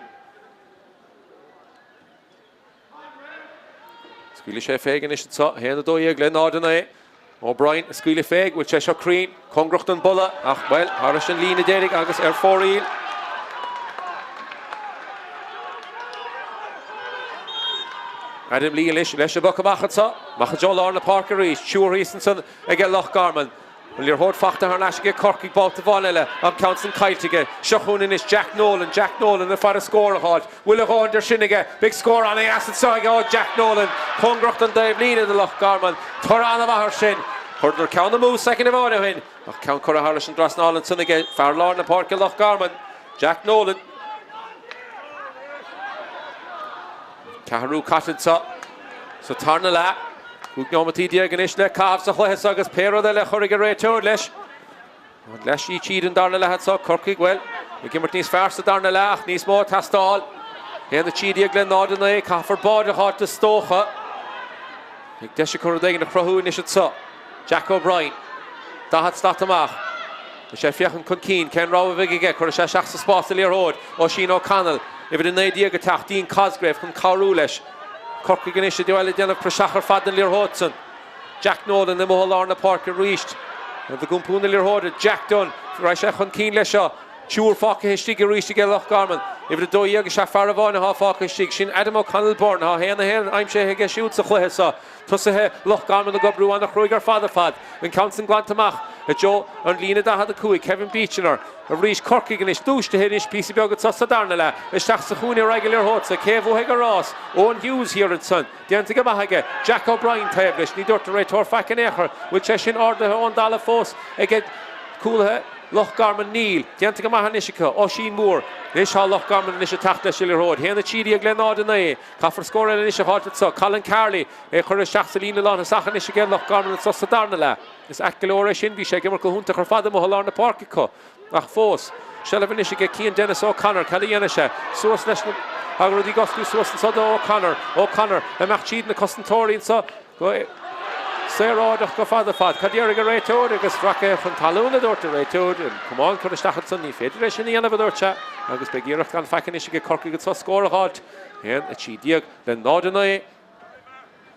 Scaoilfidh sé féig anois anseo, 1-12 le 0-9. O'Brien ag scaoileadh féig, bhfuil sé seo cruinn, cóngarach don bulla, ach, bhuel, thairis an líne deiridh agus ar fóraoil. Adam Lee anois leis an bpoc amach anseo, amach i dtreo lár na páirce arís, triúr thíos ansan aige Loch Garman. An liathróid fachta thar n-ais aige Corcaigh babhta amháin eile, an ceann san caillte aige. Seo chugainn anois Jack Nolan, Jack Nolan ag faire scór a dh'fháilt. Bhfuil a dhóthain de sin aige? Beidh scór ana-dheas anseo aige ó Jack Nolan. Cóngarach don dtaobhlíne do Loch Garman. Toradh ana-mhaith air sin. Chuireadar ceann amú soicind amháin ó shin ach ceann curtha thairis an dtrasnán ansan aige fear lár na páirce Loch Garman, Jack Nolan. Ceathrú caite anseo sa tarna leath. 15 nóimeataí anois le caitheamh sa chluiche seo agus pé rud eile a chuirfidh an réiteoir leis. An leath sí tríd an darna leath anseo, Corcaigh, bhuel, ag imirt níos fearr sa darna leath ach níos mó ag teastáil. 1-13 le 0-9, caithfear báide a dh'fháilt is dócha. Beidh deis acu rud éigin a chruthú anois anseo. Jack O'Brien, 40 slat amach. Tá sé ag féachaint chun cinn, cén rogha a bheidh aige? Cuirfidh sé isteach sa spás an liathróid. Oisín O'Connell, uimhir 19 ag teacht, Dean Cosgrave chun cabhrú leis. Corcaigh anois ag déanamh praiseach ar fad den liathróid san. Jack Nolan amuigh i lár na páirce arís. Ag iompú na liathróide, Jack Dunne. Raghaidh sé chun cinn leis seo. Triúr fágtha istigh arís aige Loch Garman. Uimhir 12 is ea fear amháin atá fágtha istigh, sin Adam O'Connell Byrne. Tá 1-1 aimsithe aige siúd sa chluiche seo. Tosaithe Loch Garman ag oibriú an-chruaidh ar fad ar fad. An ceann san glanta amach i dtreo an líne 45, Kevin Beechinor. Arís Corcaigh anois, dúisithe anois píosa beag anso sa darna leath. Isteach sa chúinne a raghaidh an liathróid so. Cé a bhuafaidh an rás? Owen Hughes thiar ansan. Déanta go maith aige. Jack O'Brien taobh leis. Ní dúirt an réiteoir faic in aon chor. Bhfuil sé sin ardaithe ón dtalamh fós ag cúlaithe Loch Garman? Níl. Déanta go maith anois acu. Oisín Moore. Anois tá Loch Garman anois ag teacht leis an liathróid. 1-13 le 0-9. Caithfear scór eile anois a dh'fháilt anso. Colin Carley é chur isteach sa líne lántosach anois aige Loch Garman anso sa darna leath. Is ait go leor é sin, bhí sé ag imirt go hiontach ar fad amuigh i lár na páirce acu. Ach fós, seilbh anois aige Cian Denis O'Connor, cad a dhéanfaidh sé? Suas leis na rudaí ag osclú suas anso do O'Connor. O'Connor, imeacht tríd na cosantóirí anso go saoráideach go fada fad. Cad déarfaidh an réiteoir? Agus rachaidh chun talún, a dúirt an réiteoir. An camán curtha isteach ansan, ní féidir é sin a dhéanamh, a dúirt sé. Agus beidh iarracht gan faic anois aige Corcaigh anso scór a dh'fháilt. 1, 13 le 0, 9.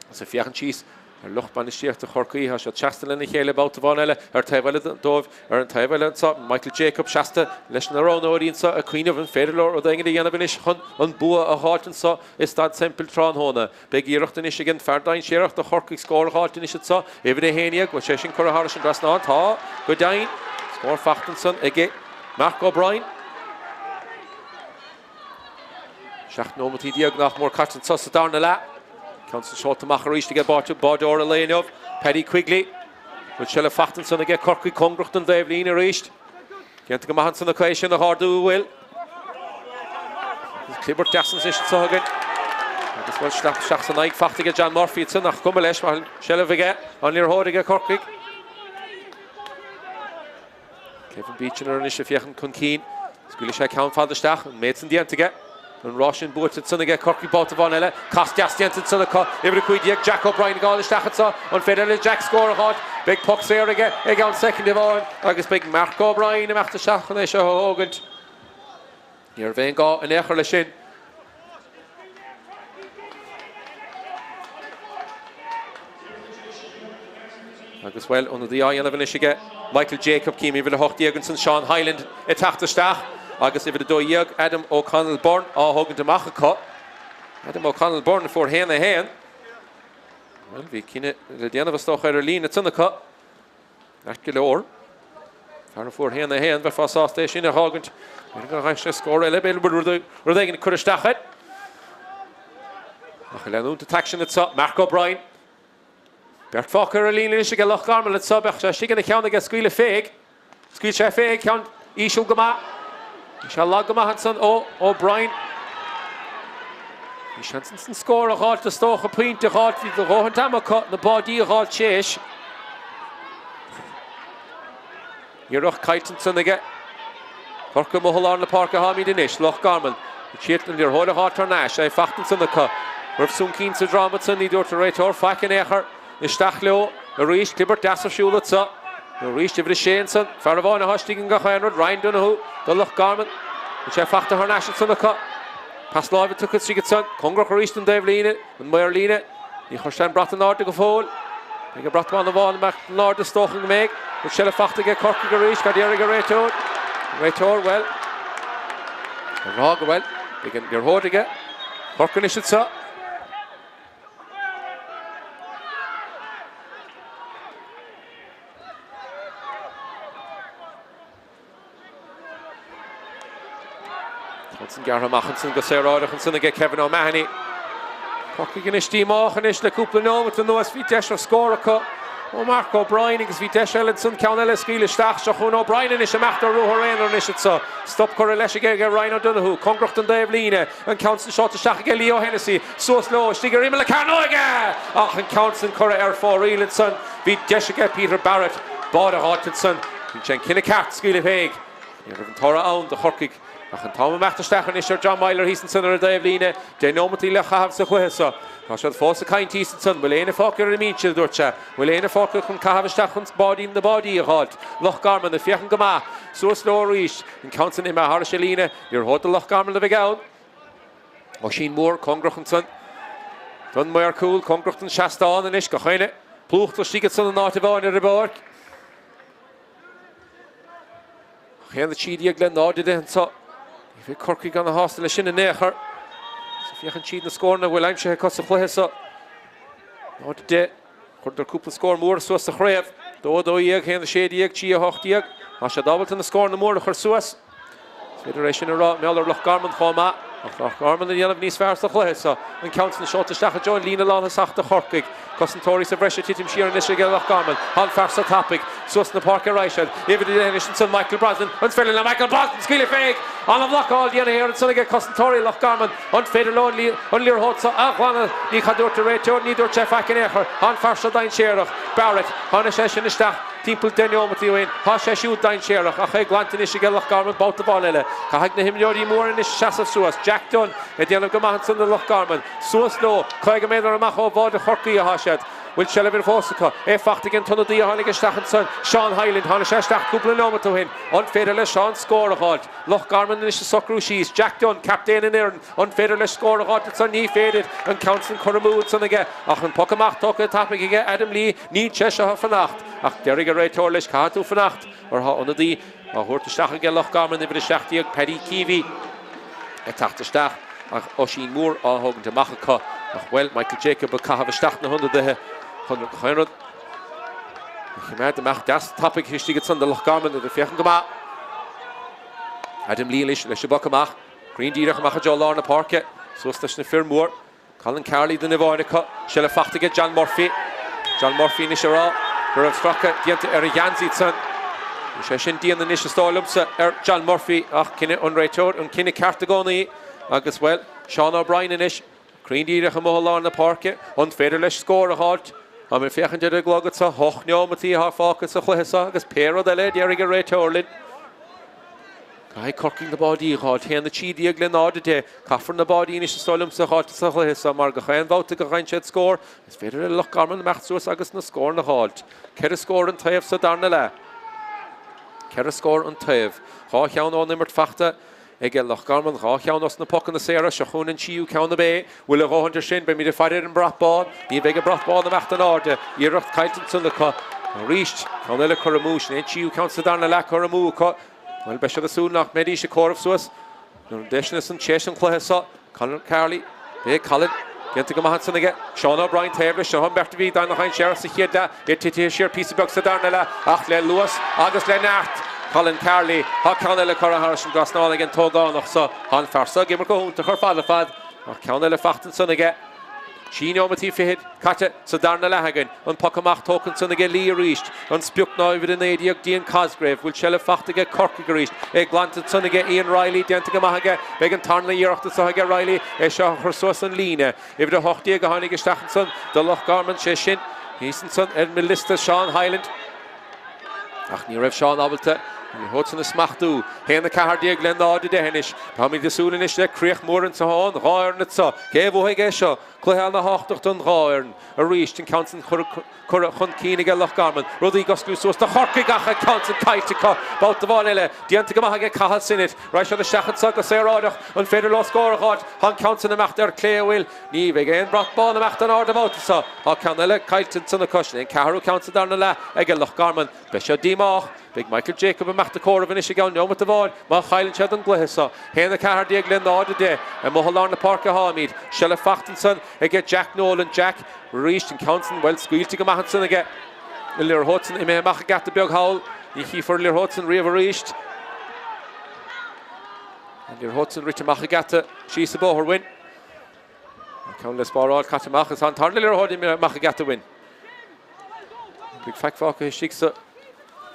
Agus ag féachaint síos ar lucht bainistíochta Chorcaí, tá siad seasta lena chéile babhta amháin eile ar taobh eile dóibh. Ar an taobh eile anseo, Michael Jacob seasta leis na roghnóirí anseo ag cuimhneamh an féidir leo rud éigin a dhéanamh anois chun an bua a dh'fháilt anseo i Staid Semple tráthnóna. Beidh iarracht anois ag an fear dainséarach do Chorcaigh scór a dh'fháilt anois anseo. Uimhir 11, bhfuil sé sin curtha thairis an dtrasnán? Tá, go deimhin. Scór fachta ansan aige Mark O'Brien. 17 nóimeataí nach mór caite anseo sa darna leath. Ceann san seolta amach arís aige báideoir an lae inniu, Paddy Quigley. Bhfuil seilbh fachta ansan aige Corcaigh cóngarach don dtaobhlíne arís. Déanta go maith ansan acu é sin a dh'ardú, an bhfuil? Agus clibirt deas anois anseo againn. Agus bhuel slap isteach san aghaidh fachta aige John Murphy ansan ach cuma leis mar seilbh aige an liathróid aige Corcaigh. Kevin Beechinor anois ag féachaint chun cinn. Scaoilfidh sé ceann fada isteach. An méid san déanta aige. An rás sin buaite ansan aige Corcaigh babhta amháin eile. Cos deas déanta ansan acu. Uimhir 15, Jack O'Brien ag gabháil isteach anso. An féidir le Jack scór a dh'fháilt? Beidh poc saor aige i gceann soicind amháin agus beidh Mark O'Brien ag imeacht isteach chun é seo a thógaint. Ní raibh aon gá in aon chor leis sin. Agus, bhuel, ionadaí á dhéanamh anois aige Michael Jacob, cím uimhir 18 ansan, Seán Hyland ag teacht isteach agus uimhir 12, Adam O'Connell Byrne á thógaint amach acu. Adam O'Connell Byrne a fuair 1-1. Bhuel, bhí cinneadh le déanamh is dócha ar an líne ansan acu. Ait go leor. Fear a fuair 1-1, bheifeá sásta é sin a dh'fhágaint. B'fhéidir go bhfaigheadh sé scór eile, b'fhéidir rud éigin cur isteach air. Ach leanúint an t-aicsean anseo, Mark O'Brien. Beirt fágtha ar an líne anois aige Loch Garman anseo, bheadh sé istigh ina cheann aige scaoileadh fé. Scaoil sé fé, ceann íseal go maith. Bhí sé lag go maith ansan ó O'Brien. Bhí seans ansan scór a dh'fháilt is dócha, pointe a dh'fháilt, bhí a dhóthaint ama acu na báidí a dh'fháilt théis. Iarracht caillte ansan aige. Corcaigh amuigh i lár na páirce atáimid anois, Loch Garman. Siad an liathróid a dh'fháilt thar n-ais, é fachta ansan acu. Raibh soncín sa dráma ansan, ní dúirt an réiteoir faic in aon chor. Isteach leo arís, clibirt deas ar siúl anso. Arís, uimhir 6 ansan, fear amháin atá istigh in gach aon rud, Ryan Donoghue do Loch Garman. Bhí sé fachta thar n-ais ansan acu. Pas láimhe tugtha istigh ansan, cóngarach arís don dtaobh líne, an maor líne. Ní chuir sé an brat in airde go fóill. Beidh an brat bán amháin amach in airde is dócha go mbeidh. Bhfuil seilbh fachta aige Corcaigh arís, cad déarfaidh an réiteoir? An réiteoir, bhuel, ag rá go bhfuil. Beidh an liathróid aige Corcaigh anois anso. Ceann san gearrtha amach ansan go saoráideach ansan aige Kevin O'Mahony. Corcaigh anois díomách anois le cúpla neomat anuas. Bhí deis ar scór acu ó Mark O'Brien agus bhí deis eile ansan ceann eile a scaoileadh isteach. Seo chugainn O'Brien anois imeacht ar ruathar aonair anois anso. Stop curtha leis aige ag Ryan O'Donoghue. Cóngarach don dtaobh líne. An ceann san seolta isteach aige Leo Hennessy. Suas leo istigh ar imeall na cearnóige! Ach an ceann san curtha ar fóraoil ansan. Bhí deis aige Peter Barrett báide a dh'fháilt ansan. Bhí sé an cinneadh ceart scaoileadh féig. Ní raibh an toradh ann do Chorcaigh ach an t-am imeacht isteach anois ar John Meyler thíos ansan ar an dtaobh líne. 10 neomataí le caitheamh sa chluiche seo. Tá siad fós ag caint thíos ansan. Bhfuil éinne fágtha ar an mbinse, a dúirt sé. Bhfuil éinne fágtha chun caitheamh isteach chun báidí na báidí a dh'fháilt. Loch Garman ag féachaint go maith. Suas leo arís. An ceann san imithe thairis an líne. Liathróid do Loch Garman a bheidh ann. Oisín Moore cóngarach ansan don maor cúil, cóngarach don seastán anois gach éinne plúchta istigh ansan in áit amháin ar an bpáirc. 1-13 le 0-10 anso. Ní bheidh Corcaigh ana shásta leis sin in aon chor. So féachann siad na scóranna a bhfuil aimsithe acu sa chluiche so. 0-10. Chuireadar cúpla scór mór suas sa chraobh. 2, 12, 1, 16, 3, 18. Tá siad ábalta na scóranna móra a chur suas. Is féidir é sin a rá mar gheall ar Loch Garman chomh maith. Ach Loch Garman ag déanamh níos fearr sa chluiche seo. An ceann san seolta isteach i dtreo an líne lánthosach do Chorcaigh. Cosantóirí sa bhreis ag titim siar anois ag Loch Garman. Tá an fear seo tapaidh. Suas na páirce ar aghaidh siad. Uimhir 10 anois ansan Michael Brosnan. An féidir le Michael Brosnan scaoileadh féig? An-bhlocáil déanta thiar ansan ag cosantóirí Loch Garman. An féidir leo an liathróid seo a ghlanadh? Ní cad dúirt an réiteoir, ní dúirt sé faic in aon chor. Tá an fear seo dainséarach. Barrett, tháinig sé sin isteach timpeall 10 neomataí ó shin. Tá sé siúd dainséarach ach é glanta anois ag Loch Garman babhta amháin eile. Caithfidh na himreoirí móra anois seasamh suas. Jack Dunne ag déanamh go maith ansan do Loch Garman. Suas leo, 50 méadar amach ó bháide Chorcaí atá siad. Bhfuil seilbh air fós acu? É fachta ag an t-ionadaí a tháinig isteach ansan, Seán Hyland. Tháinig sé isteach cúpla neomat ó shin. An féidir le Seán scór a dh'fháilt? Loch Garman anois ag socrú síos. Jack Dunne, captaen an fhoireann, an féidir leis scór a dh'fháilt ansan? Ní féidir. An ceann san curtha amú ansan aige. Ach an poc amach tógtha tapaidh aige Adam Lee. Níl sé seo ag fanacht. Ach déarfaidh an réiteoir leis, caithfidh tú fanacht mar tá ionadaí á thabhairt isteach aige Loch Garman, uimhir 17, Paddy Keavy ag teacht isteach ach Oisín Moore á thógaint amach acu. Ach bhuel, Michael Jacob ag caitheamh isteach na hionadaithe chun an rud a choimeád amach deas tapaidh istigh ansan do Loch Garman iad ag féachaint go maith. Adam Lee anois leis an bpoc amach. Cruinn díreach amach i dtreo lár na páirce. Suas leis na fir mór. Colin Carley duine amháin acu. Seilbh fachta aige John Murphy. John Murphy anois ag rá go raibh stracadh déanta ar a gheansaí ansan. Bhí sé sin dian anois is dóigh liomsa ar John Murphy ach cinneadh an réiteoir an cinneadh ceart i gcónaí agus, bhuel, Seán O'Brien anois. Cruinn díreach amuigh i lár na páirce. An féidir leis scór a dh'fháilt? Táim ag féachaint ar an gclog anso. 8 neomataí atá fágtha sa chluiche seo agus pé rud eile a déarfaidh an réiteoir linn. Caithfidh Corcaigh na báidí a dh'fháilt. 1, 13 le 0, 10. Caithfear na báidí anois is dóigh liomsa a dh'fháilt sa chluiche seo mar gach aon bhabhta go bhfaigheann siad scór is féidir le Loch Garman imeacht suas agus na scóranna a dh'fháilt. Ceithre scór an taobh sa darna leath. Ceithre scór an taobh. Dhá cheann ón imirt fachta. Ag Loch Garman, 2 cheann os na pocanna saora, seo chugainn an tríú ceann ab é? Bhfuil a dhóthain de sin? Beimid ag faire ar an mbrat bán. Ní bheidh an brat bán imeacht in airde. Iarracht caillte ansan acu. Arís, ceann eile curtha amú. Sin é an tríú ceann sa darna leath curtha amú acu. Bhuel, beidh siad ag súil nach mbeidís ag comhaireamh suas na deiseanna san tar éis an chluiche seo. Colin Carley, Beidh Colin déanta go maith ansan aige. Seán O'Brien taobh leis. Seo an bheirt a bhí an-dhainséarach sa chéad leath. Iad titithe siar píosa beag sa darna leath ach le luas agus le neart. Colin Carley, Tá ceann eile curtha thairis an dtrasnán ag an t-ógánach seo. Tá an fear seo ag imirt go hiontach ar fad ar fad ach ceann eile fachta ansan aige. Trí neomataí fichead caite sa darna leath againn. An poc amach tógtha ansan aige Lee arís. An sprioc ná uimhir 19 Dean Cosgrave. Bhfuil seilbh fachta aige Corcaigh arís. É glanta ansan aige Ian Reilly. Déanta go maith aige. Beidh an tarna iarracht anso aige Reilly é seo a chur suas an líne. Uimhir 18 a tháinig isteach ansan do Loch Garman, sé sin thíos ansan ar mo liosta Seán Hyland. Ach ní raibh Seán ábalta an liathróid san a smachtú. 1, 14 le 0, 10 anois. Táimid ag súil anois le críoch mhór anso ón dhá fhoireann anso. Cé a bhuafaidh é seo? Cluiche ana-thábhachtach don dhá fhoireann. Arís an ceann san curtha chun cinn aige Loch Garman. Rudaí ag osclú suas do Chorcaigh ach an ceann san caillte acu. Babhta amháin eile. Déanta go maith aige Cathal Sinnott. Raghaidh siad isteach anso go saoráideach. An féidir leo scór a dh'fháilt? Tá an ceann san imeacht ar clé an bhfuil? Ní bheidh aon bhrat bán imeacht in airde an babhta seo. Tá ceann eile caillte ansan acu. Sin é an ceathrú ceann sa darna leath aige Loch Garman. Beidh siad díomách. Beidh Michael Jacob imeacht ag comhaireamh anois i gceann neomat amháin má chailleann siad an gcluiche seo. 1, 14 le 0, 10. Amuigh i lár na páirce atáimid. Seilbh fachta ansan aige Jack Nolan. Jack arís an ceann san, bhuel, scaoilte go maith ansan aige. An liathróid san imithe amach an geata beag thall. Ní chífear an liathróid san riamh arís. An liathróid san rite amach an geata síos an bóthar uainn. An ceann le spáráil caite amach is an tarna liathróid amach an geata uainn. Bhí faic fágtha istigh sa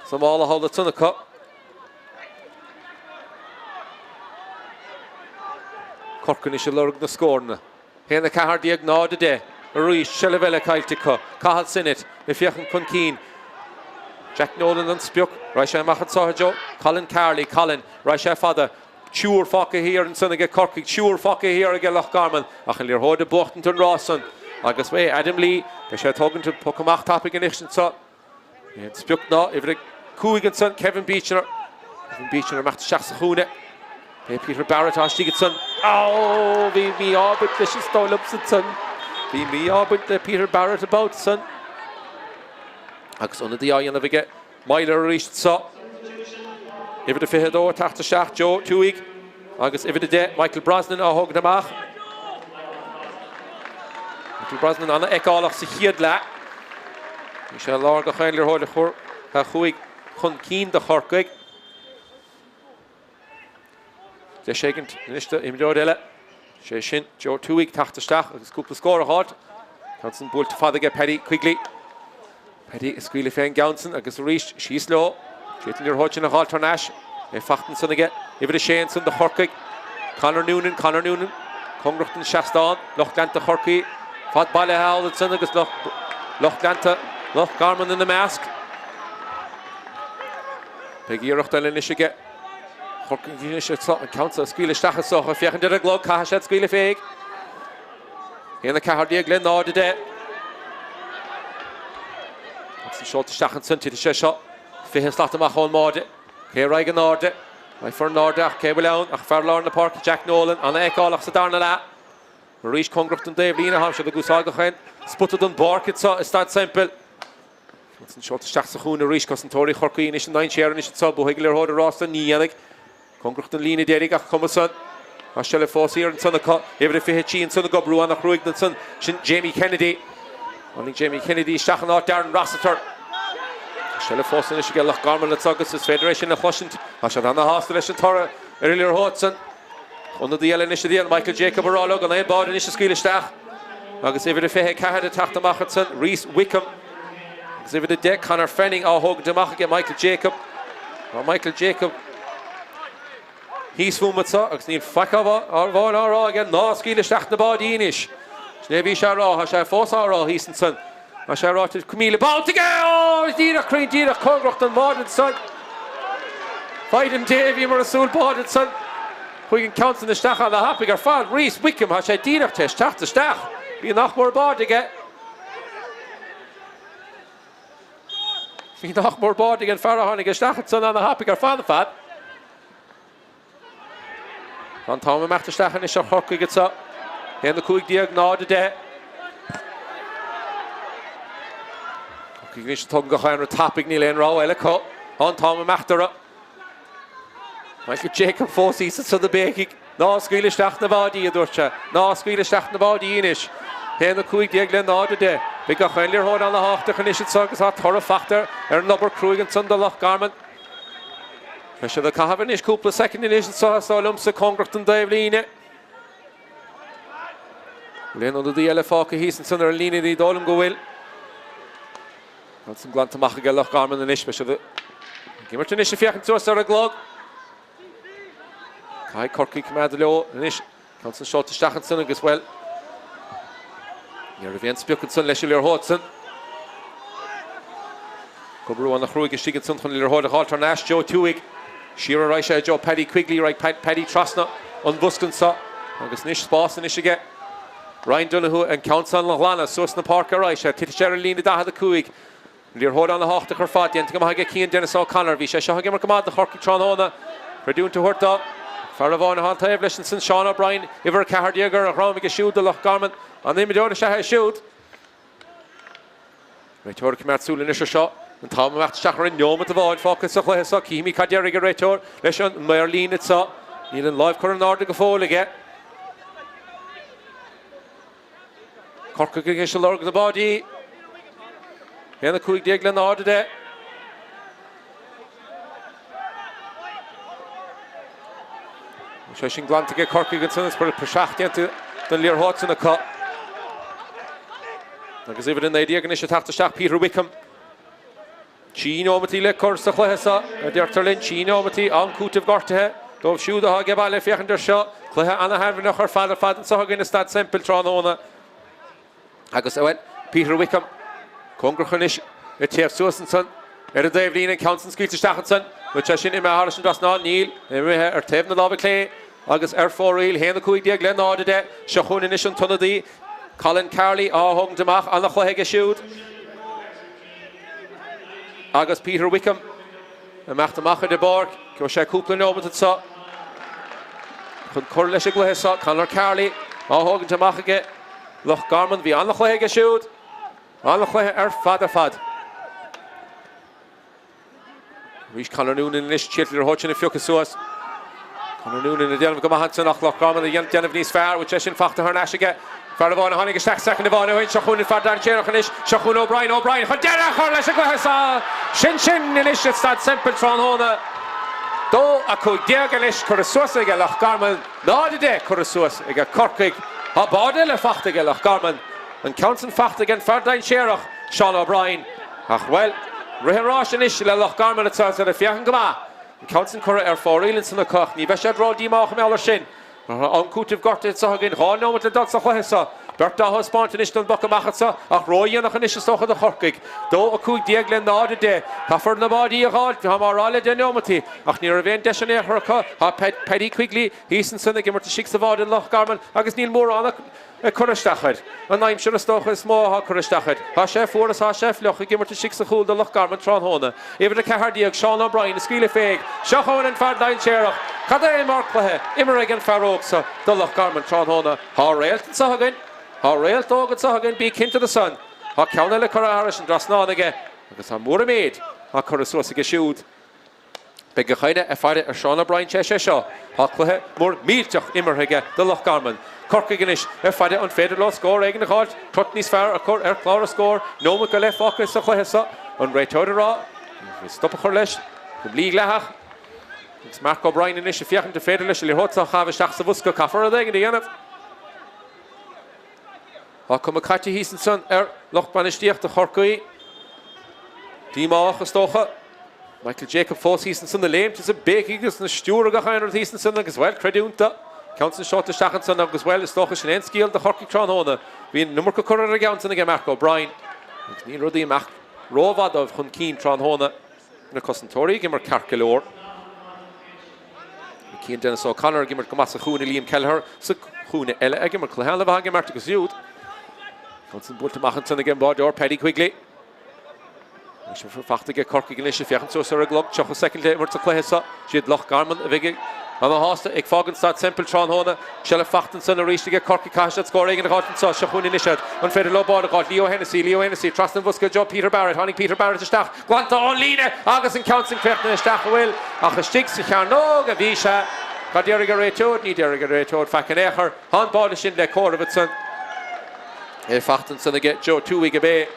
sa mála thall ansan acu. Corcaigh anois ag lorg na scóranna. 1, 14, 0, 10. Arís, seilbh eile caillte acu. Cathal Sinnott ag féachaint chun cinn. Jack Nolan an sprioc. Raghaidh sé amach anseo i dtreo Colin Carley. Colin, raghaidh sé fada. Triúr fágtha thiar ansan aige Corcaigh, triúr fágtha thiar aige Loch Garman ach an liathróid ag buachtaint an rás san agus é Adam Lee, beidh sé ag tógaint an poc amach tapaidh anois anseo. É an sprioc ná uimhir 5 ansan, Kevin Beechinor. Kevin Beechinor imeacht isteach sa chúinne. B'é Peter Barrett atá istigh ansan. Ó, bhí mí-ádh ag baint leis is dóigh liomsa ansan. Bhí mí-ádh ag baint le Peter Barrett an babhta san. Agus ionadaí á dhéanamh aige Meyler arís anseo. Uimhir a 22 ag teacht isteach, Joe Tuohy. Agus uimhir a 10, Michael Brosnan á thógaint amach. Michael Brosnan an-fheiceálach sa chéad leath. Bhí sé i lár gach aon liathróid a chur a chuaigh chun cinn do Chorcaigh. Deis éigint anois do imreoir eile, sé sin Joe Tuohy teacht isteach agus cúpla scór a fháilt. Ceann san buailte fada aige Paddy Quigley. Paddy ag scaoileadh fén gceann san agus arís síos leo. D'fhéadfaí an liathróid sin a dh'fháilt thar n-ais. É fachta ansan aige. Uimhir a sé ansan do Chorcaigh. Conor Noonan, Conor Noonan. Cóngarach don seastán. Lucht leanta Chorcaí fad bailithe thall ansan agus lucht leanta Loch Garman ina measc. Beidh iarracht eile anois aige Chorcaigh anois an ceann seo a scaoileadh isteach is dócha. Féachaint ar an gclog, caithfidh siad scaoileadh fé. 1, 14 le 0, 10. Agus an seolta isteach ansan, titfidh sé seo 20 slat amach ón mbáide. Cé a raghaidh in airde? Raghfar in airde ach cé bhfuil ann ach fear lár na páirce Jack Nolan, an-fheiceálach sa darna leath. Arís cóngarach don dtaobhlíne, tá siad ag úsáid gach aon spota den bpáirc anseo i Staid Semple. Ansan seolta isteach sa chúinne arís, cosantóirí Chorcaí anois i ndainséar anois anseo, buafaidh an liathróid an rás san, ní dhéanfaidh. Cóngarach don líne deiridh ach cuma san. Tá seilbh fós thiar ansan acu. Uimhir a 23 ansan ag oibriú ana-chruaidh ansan, sin Jamie Kennedy. Tháinig Jamie Kennedy isteach in áit Darren Rossiter. Tá seilbh fós anois aige Loch Garman anseo agus is féidir é sin a chloisint. Tá siad ana-shásta leis an toradh ar an liathróid san. Ionadaí eile anois a bhíonn, Michael Jacob a rá leo gan aon báide anois a scaoileadh isteach. Agus uimhir a 24 ag teacht amach ansan, Rhys Wickham. Agus uimhir a 10, Conor Fanning á thógaint amach aige Michael Jacob. Tá Michael Jacob thíos fúm anseo agus níl faic amháin á rá aige, ná scaoil isteach na báidí anois. Sin é a bhí sé a rá, tá sé fós á rá thíos ansan. Tá sé ráite 1,000 babhta aige! Ó! Díreach cruinn, díreach cóngarach don bháide ansan. Foighid Dé, bhíomar ag súil báide ansan. Chuaigh an ceann san isteach ana-thapaidh ar fad. Rhys Wickham, tá sé díreach tar éis teacht isteach. Bhí nach mór báide aige. Bhí nach mór báide ag an fear a tháinig isteach ansan ana-thapaidh ar fad ar fad. Tá an t-am imeacht isteach anois ar Chorcaigh anseo. 1, 15, 0, 10. Corcaigh anois ag tógaint gach aon rud tapaidh, níl aon rogha eile acu. Tá an t-am imeacht orthu. Michael Jacob fós thíos ansan ag béicigh. Ná scaoil isteach na báidí, a dúirt sé. Ná scaoil isteach na báidí anois. 1, 15 le 0, 10. Beidh gach aon liathróid ana-thábhachtach anois anseo agus tá toradh fachta ar an obair cruaidh ansan do Loch Garman. Beidh siad ag caitheamh anois cúpla soicind anois anseo is dóigh liomsa cóngarach don dtaobhlíne. Bhfuil aon ionadaí eile fágtha thíos ansan ar an líne ní dóigh liom go bhfuil. Ansan glanta amach aige Loch Garman anois beidh siad ag imirt anois ag féachaint suas ar an gclog. Caithfidh Corcaigh coimeád leo anois. Ceann san seolta isteach ansan agus, bhuel, ní raibh aon sprioc ansan leis an liathróid san. Ag oibriú ana-chruaidh istigh ansan chun an liathróid a dh'fháilt thar n-ais. Joe Tuohy. Siar a raghaidh sé i dtreo Paddy Quigley. Raghaidh Paddy trasna an bhosca anso agus anois spás anois aige. Ryan Donoghue an ceann san a ghlanadh suas na páirce a raghaidh sé. Titfidh sé ar an líne 45. Liathróid ana-thábhachtach ar fad déanta go maith aige Cian Denis O'Connor. Bhí sé seo ag imirt go maith do Chorcaigh tráthnóna. Creidiúint a thabhairt dó. Fear amháin atá an taobh leis ansan, Seán O'Brien, uimhir 14 ar a dhroim aige siúd do Loch Garman. An-imreoir is ea é siúd. Réiteoir ag coimeád súil anois ar seo. An t-am imeacht isteach ar an neomat amháin fágtha sa chluiche seo. Cífimid cad déarfaidh an réiteoir leis an maor líne anseo. Níl an láimh curtha in airde go fóill aige. Corcaigh anois ag lorg na báidí. 1, 15 le 0, 10. Sé sin glanta ag Corcaigh ansan is praiseach déanta den liathróid san acu. Agus uimhir 19 anois ag teacht isteach Peter Wickham. 3 neomataí le cur sa chluiche seo, a deirtear linn, 3 neomataí, am cúitimh gortaithe dóibh siúd atá age baile ag féachaint air seo. Cluiche ana-thaitneamhach ar fad ar fad anseo againn i Staid Semple tráthnóna. Agus, bhuel, Peter Wickham cóngarach anois ag téamh suas ansan ar an dtaobhlíne, an ceann san scaoilte isteach ansan, bhfuil sé sin imithe thairis an dtrasnán? Níl, imithe ar taobh na láimhe clé agus ar fóraoil, 1-15 le 0-10. Seo chugainn anois an t-ionadaí, Colin Carley, á thógaint amach, ana-chluiche aige siúd. Agus Peter Wickham imeacht amach ar an bpáirc. Gheobhaidh sé cúpla neomat anseo chun cur leis an gcluiche seo. Conor Carley á thógaint amach aige Loch Garman. Bhí an-chluiche aige siúd. An-chluiche ar fad ar fad. Arís Conor Noonan anois, an liathróid sin a phiocadh suas. Conor Noonan ag déanamh go maith ansin ach Loch Garman ag déanamh níos fearr. Bhfuil sé sin fachta thar n-ais aige? Fear amháin a tháinig isteach soicind amháin ó shin. Seo chugainn an fear dainséarach anois. Seo chugainn O'Brien. O'Brien chun deireadh a chur leis an gcluiche seo. Sin sin anois i Staid Semple tráthnóna. 2-15 anois curtha suas aige Loch Garman. 0-10 curtha suas aige Corcaigh. Tá báide eile fachta aige Loch Garman. An ceann san fachta ag an fear dainséarach, Seán O'Brien. Ach, bhuel, rith an ráis anois le Loch Garman atá ag féachaint go maith. An ceann san curtha ar fóraoil ansan acu ach ní bheidh siad ró-dhíomách mar gheall air sin. Tá am cúitimh gortaithe anseo againn, 2 neomat le dul sa chluiche seo. Beirt á thaispeáint anois don bpoc amach anseo ach ródhéanach anois is dócha do Chorcaigh. 2-15 le 0-10. Caithfear na báidí a dh'fháilt, tá mé á rá le 10 neomataí ach ní raibh aon deis in aon chor acu. Tá Paddy Quigley thíos ansan ag imirt istigh sa bháide Loch Garman agus níl mórán acu. ag cur isteach air. An aimsir is dócha is mó atá ag cur isteach air. Tá sé fuar is tá sé fliuch ag imirt istigh sa chúl do Loch Garman tráthnóna. Uimhir 14, Seán O'Brien, ag scaoileadh féig. Seo chugainn an fear dainséarach. Cad é mar cluiche imeartha ag an fear óg seo do Loch Garman tráthnóna. Tá réalt anseo againn. Tá réalt óg anseo againn, bí cinnte de san. Tá ceann eile curtha thairis an dtrasnán aige agus tá mór an méid á curtha suas aige siúd. Beidh gach éinne ag faire ar Seán O'Brien tar éis é seo. Tá cluiche mór millteach imeartha aige do Loch Garman. Corcaigh anois ag faire an féidir leo scór éigin a dh'fháilt, crot níos fearr a chur ar chlár an scóir. Nóimeat go leith fágtha sa chluiche seo. An réiteoir ag rá stop a chur leis go mídhleathach. Agus Mark O'Brien anois ag féachaint an féidir leis an liathróid seo a chaitheamh isteach sa bhosca. Caithfear rud éigin a dhéanamh. Tá cuma caite thíos ansan ar lucht bainistíochta Chorcaí. Díomách, is dócha. Michael Jacob fós thíos ansan ag léimt is ag béicigh agus ag stiúradh gach aon rud thíos ansan agus, bhuel, creidiúint dó. Ceann san seolta isteach ansan agus, bhuel, is dócha sin é an scéal do Chorcaigh tráthnóna. Bhí an iomarca curtha ar an gceann san aige Mark O'Brien agus níl rudaí ag imeacht rómhaith dóibh chun cinn tráthnóna. Na cosantóirí ag imirt ceart go leor. Cian Denis O'Connor ag imirt go maith sa chúinne, Liam Kelleher sa chúinne eile ag imirt cluiche an-mhaith ag imirt agus siúd. Ceann san buailte amach ansan ag an báideoir Paddy Quigley. Fachta aige Corcaigh anois ag féachaint suas ar an gclog, 30 soicind le imirt sa chluiche seo. Siad Loch Garman a bheidh ana-shásta ag fágaint Staid Semple tráthnóna. Seilbh fachta ansan arís aige Corcaigh, caithfidh siad scór éigin a dh'fháilt anso. Seo chugainn anois iad. An féidir leo báide a dh'fháilt? Leo Hennessy, Leo Hennessy, trasna an bhosca Joe Peter Barrett. Tháinig Peter Barrett isteach. Glanta ón líne agus an ceann san críochnaithe isteach, an bhfuil? Ach istigh sa chearnóg a bhí sé. Cad déarfaidh an réiteoir? Ní déarfaidh an réiteoir faic in aon chor. Tá an báide sin le comhaireamh ansan. É fachta ansan aige Joe Tuohy ab é.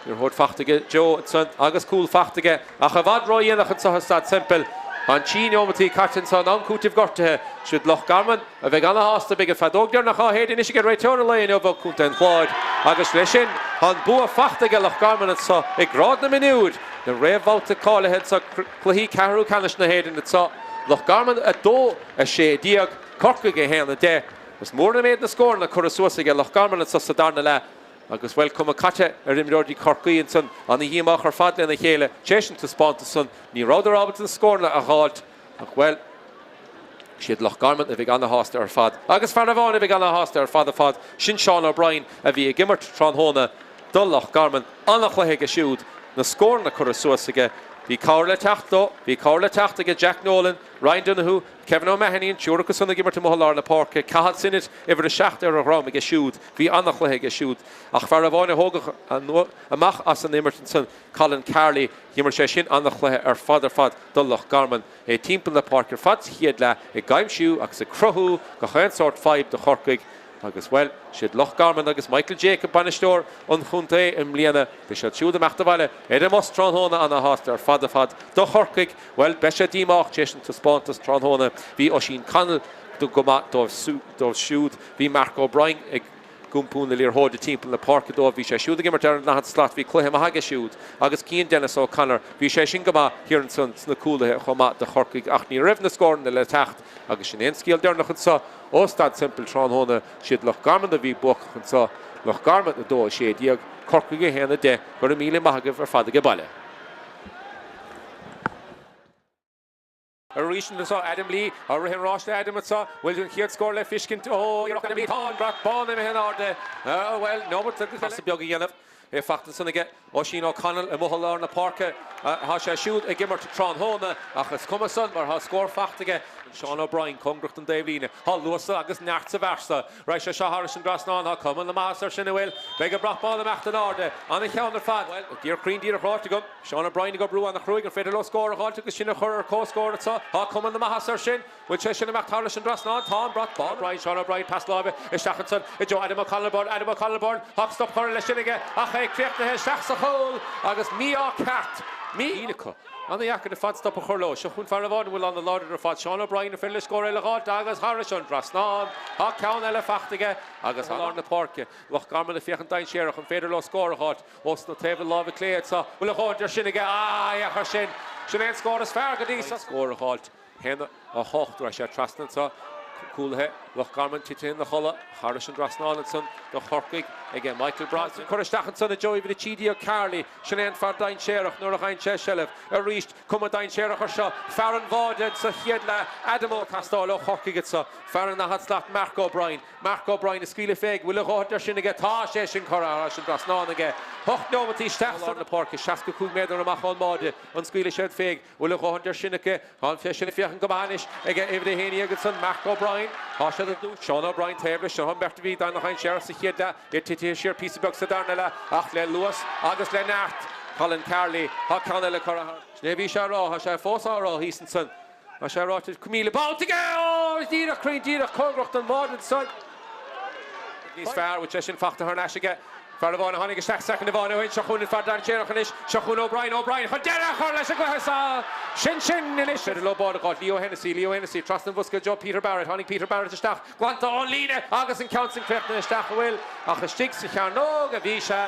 Liathróid fachta aige Joe ansan agus cúl fachta aige ach i bhfad ródhéanach anso i Staid Semple. Tá an trí neomataí caite anso in am cúitimh gortaithe. Siad Loch Garman a bheidh ana-shásta. Beidh an feadóg deireanach á shéideadh anois ag réiteoir an lae inniu ó Chontae an Chláir agus leis sin tá an bua fachta aige Loch Garman anso i grád na mionúir na réamhbhabhta cáilithe anso cluichí ceathrú ceannais na hÉireann anso. Loch Garman 2, 16, Corcaigh 1, 10. Is mór an méid na scóranna curtha suas aige Loch Garman anso sa darna leath agus, bhuel, cuma caite ar imreoirí Chorcaí ansan, ana-dhíomách ar fad lena chéile tar éis an taispeántas san. Ní rabhadar ábalta na scóranna a dh'fháilt ach, bhuel, siad Loch Garman a bheidh ana-shásta ar fad. Agus fear amháin a bheidh ana-shásta ar fad ar fad, sin Seán O'Brien a bhí ag imirt tráthnóna do Loch Garman. Ana-chluiche aige siúd, na scóranna curtha suas aige. Bhí cabhair le teacht dó, bhí cabhair le teacht aige Jack Nolan, Ryan Donoghue, Kevin O'Mahony, an triúr acu san ag imirt amuigh i lár na páirce, Cathal Sinnott, uimhir 7 ar a dhrom aige siúd, bhí an-chluiche aige siúd. Ach fear amháin a tógadh amach as an imirt ansan, Colin Carley, d'imir sé sin an-chluiche ar fad ar fad do Loch Garman. É timpeall na páirce ar fad sa chéad leath ag aimsiú agus ag cruthú gach aon sórt fadhb do Chorcaigh agus, bhuel, siad Loch Garman agus Michael Jacob bainisteoir an chontae i mbliana. Beidh siad siúd ag imeacht abhaile ar an mbus tráthnóna ana-shásta ar fad ar fad do Chorcaigh. Bhuel, beidh siad díomách tar éis an taispeántas tráthnóna. Bhí Oisín Connell. Go maith dóibh siúd. Bhí Mark O'Brien ag iompú na liathróide timpeall na páirce dóibh. Bhí sé siúd ag imirt ar an daichead slat. Bhí cluiche maith aige siúd. Agus Cian Denis O'Connor, bhí sé sin go maith thiar ansan sna cúlaithe chomh maith do Chorcaigh ach ní raibh na scóranna le teacht agus sin é an scéal deireanach anseo ó Staid Semple tráthnóna. Siad Loch Garman a bhí buacach anseo, Loch Garman 2, 16, Corcaigh 1, 10. Go raibh míle maith agaibh ar fad age baile. Arís anseo Adam Lee á rith an ráis le Adam anseo. Bhfuil an chéad scór le feiscint? Ó, iarracht Adam Lee. Tá an brat bán imithe in airde. Bhuel, neomat agus casadh beag a dhéanamh. É fachta ansan aige Oisín O'Connell amuigh i lár na páirce. Tá sé siúd ag imirt tráthnóna ach is cuma san mar tá scór fachta aige. Seán O'Brien cóngarach don dtaobhlíne. Tá luas agus neart sa bhfear so. Raghaidh sé seo thairis an dtrasnán. Tá cuma na maitheasa air sin, an bhfuil? Beidh an brat bán imeacht in airde. Ana-cheann ar fad. Bhuel, díreach cruinn díreach ráite agam. Seán O'Brien ag oibriú ana-chruaidh, an féidir leo scór a dh'fháilt agus sin a chur ar comhscór anseo? Tá cuma na maitheasa air sin. Bhfuil sé sin imeacht thairis an dtrasnán? Tá an brat bán. O'Brien, Seán O'Brien, pas láimhe isteach ansan i dtreo Adam O'Connell Byrne, Adam O'Connell Byrne, tá stop curtha leis sin aige ach é críochnaithe isteach sa chúl agus mí-ádh ceart, mí. acu. Ana-dheacair ar fad stop a chur leo. Seo chugainn fear amháin a bhfuil ana-láidir ar fad, Seán O'Brien, an féidir leis scór eile a dh'fháilt agus thairis an dtrasnán. Tá ceann eile fachta aige agus i lár na páirce. Loch Garman ag féachaint dainséarach, an féidir leo scór a dh'fháilt? Os na taobh láimhe clé anseo. Bhfuil a dhóthain de sin aige? Ah, féach air sin! Sin é an scór is fearr go dtí seo. Scór a dh'fháilt. 1, 8. Raibh sé trasna anseo. Cúlaithe Loch Garman titithe ina chodladh thairis an dtrasnán ansan do Chorcaigh aige Michael Brosnan. Curtha isteach ansan i dtreo uimhir 13 Carley. Sin é an fear dainséarach nuair a gheibheann sé seilbh. Arís, cuma dainséarach ar seo. Fear an bháide sa chéad leath, Adam Ó teastáil ó Chorcaigh anseo. Fear an daichead slat Mark O'Brien. Mark O'Brien ag scaoileadh fé, bhfuil a dhóthain de sin aige? Tá sé sin curtha thairis an dtrasnán aige. Hocht neomat isteach sa lár na páirce, 65 méadar amach ón mbáide. An scaoilfidh siad fé? Bhfuil a dhóthain de sin aici? Tá sé sin ag féachaint go maith anois ag uimhir 11 ansan, Mark O'Brien. Tá siad ag dúiseacht. Seán O'Brien taobh leis. Seo an bheirt a bhí ana-dhainséarach sa chéad leath, iad titithe siar píosa beag sa darna leath ach le luas agus le neart. Colin Carley. Tá ceann eile curtha thar. Sin é a bhí sé a rá. Tá sé fós á rá thíos ansan. Tá sé ráite 1,000 babhta aige! Ó! Díreach cruinn, díreach cóngarach don bháide ansan. Níos fearr, bhfuil sé sin fachta thar n-ais aige. Fear amháin a tháinig isteach soicind amháin ó shin. Seo chugainn an fear dainséarach anois. Seo chugainn O'Brien. O'Brien chun deireadh a chur leis an gcluiche seo! Sin sin anois. Féidir leo báide a dh'fháilt. Leo Hennessy, Leo Hennessy trasna an bhosca i dtreo Peter Barrett. Tháinig Peter Barrett isteach glanta ón líne agus an ceann sin críochnaithe isteach, an bhfuil? Ach istigh sa chearnóg a bhí sé.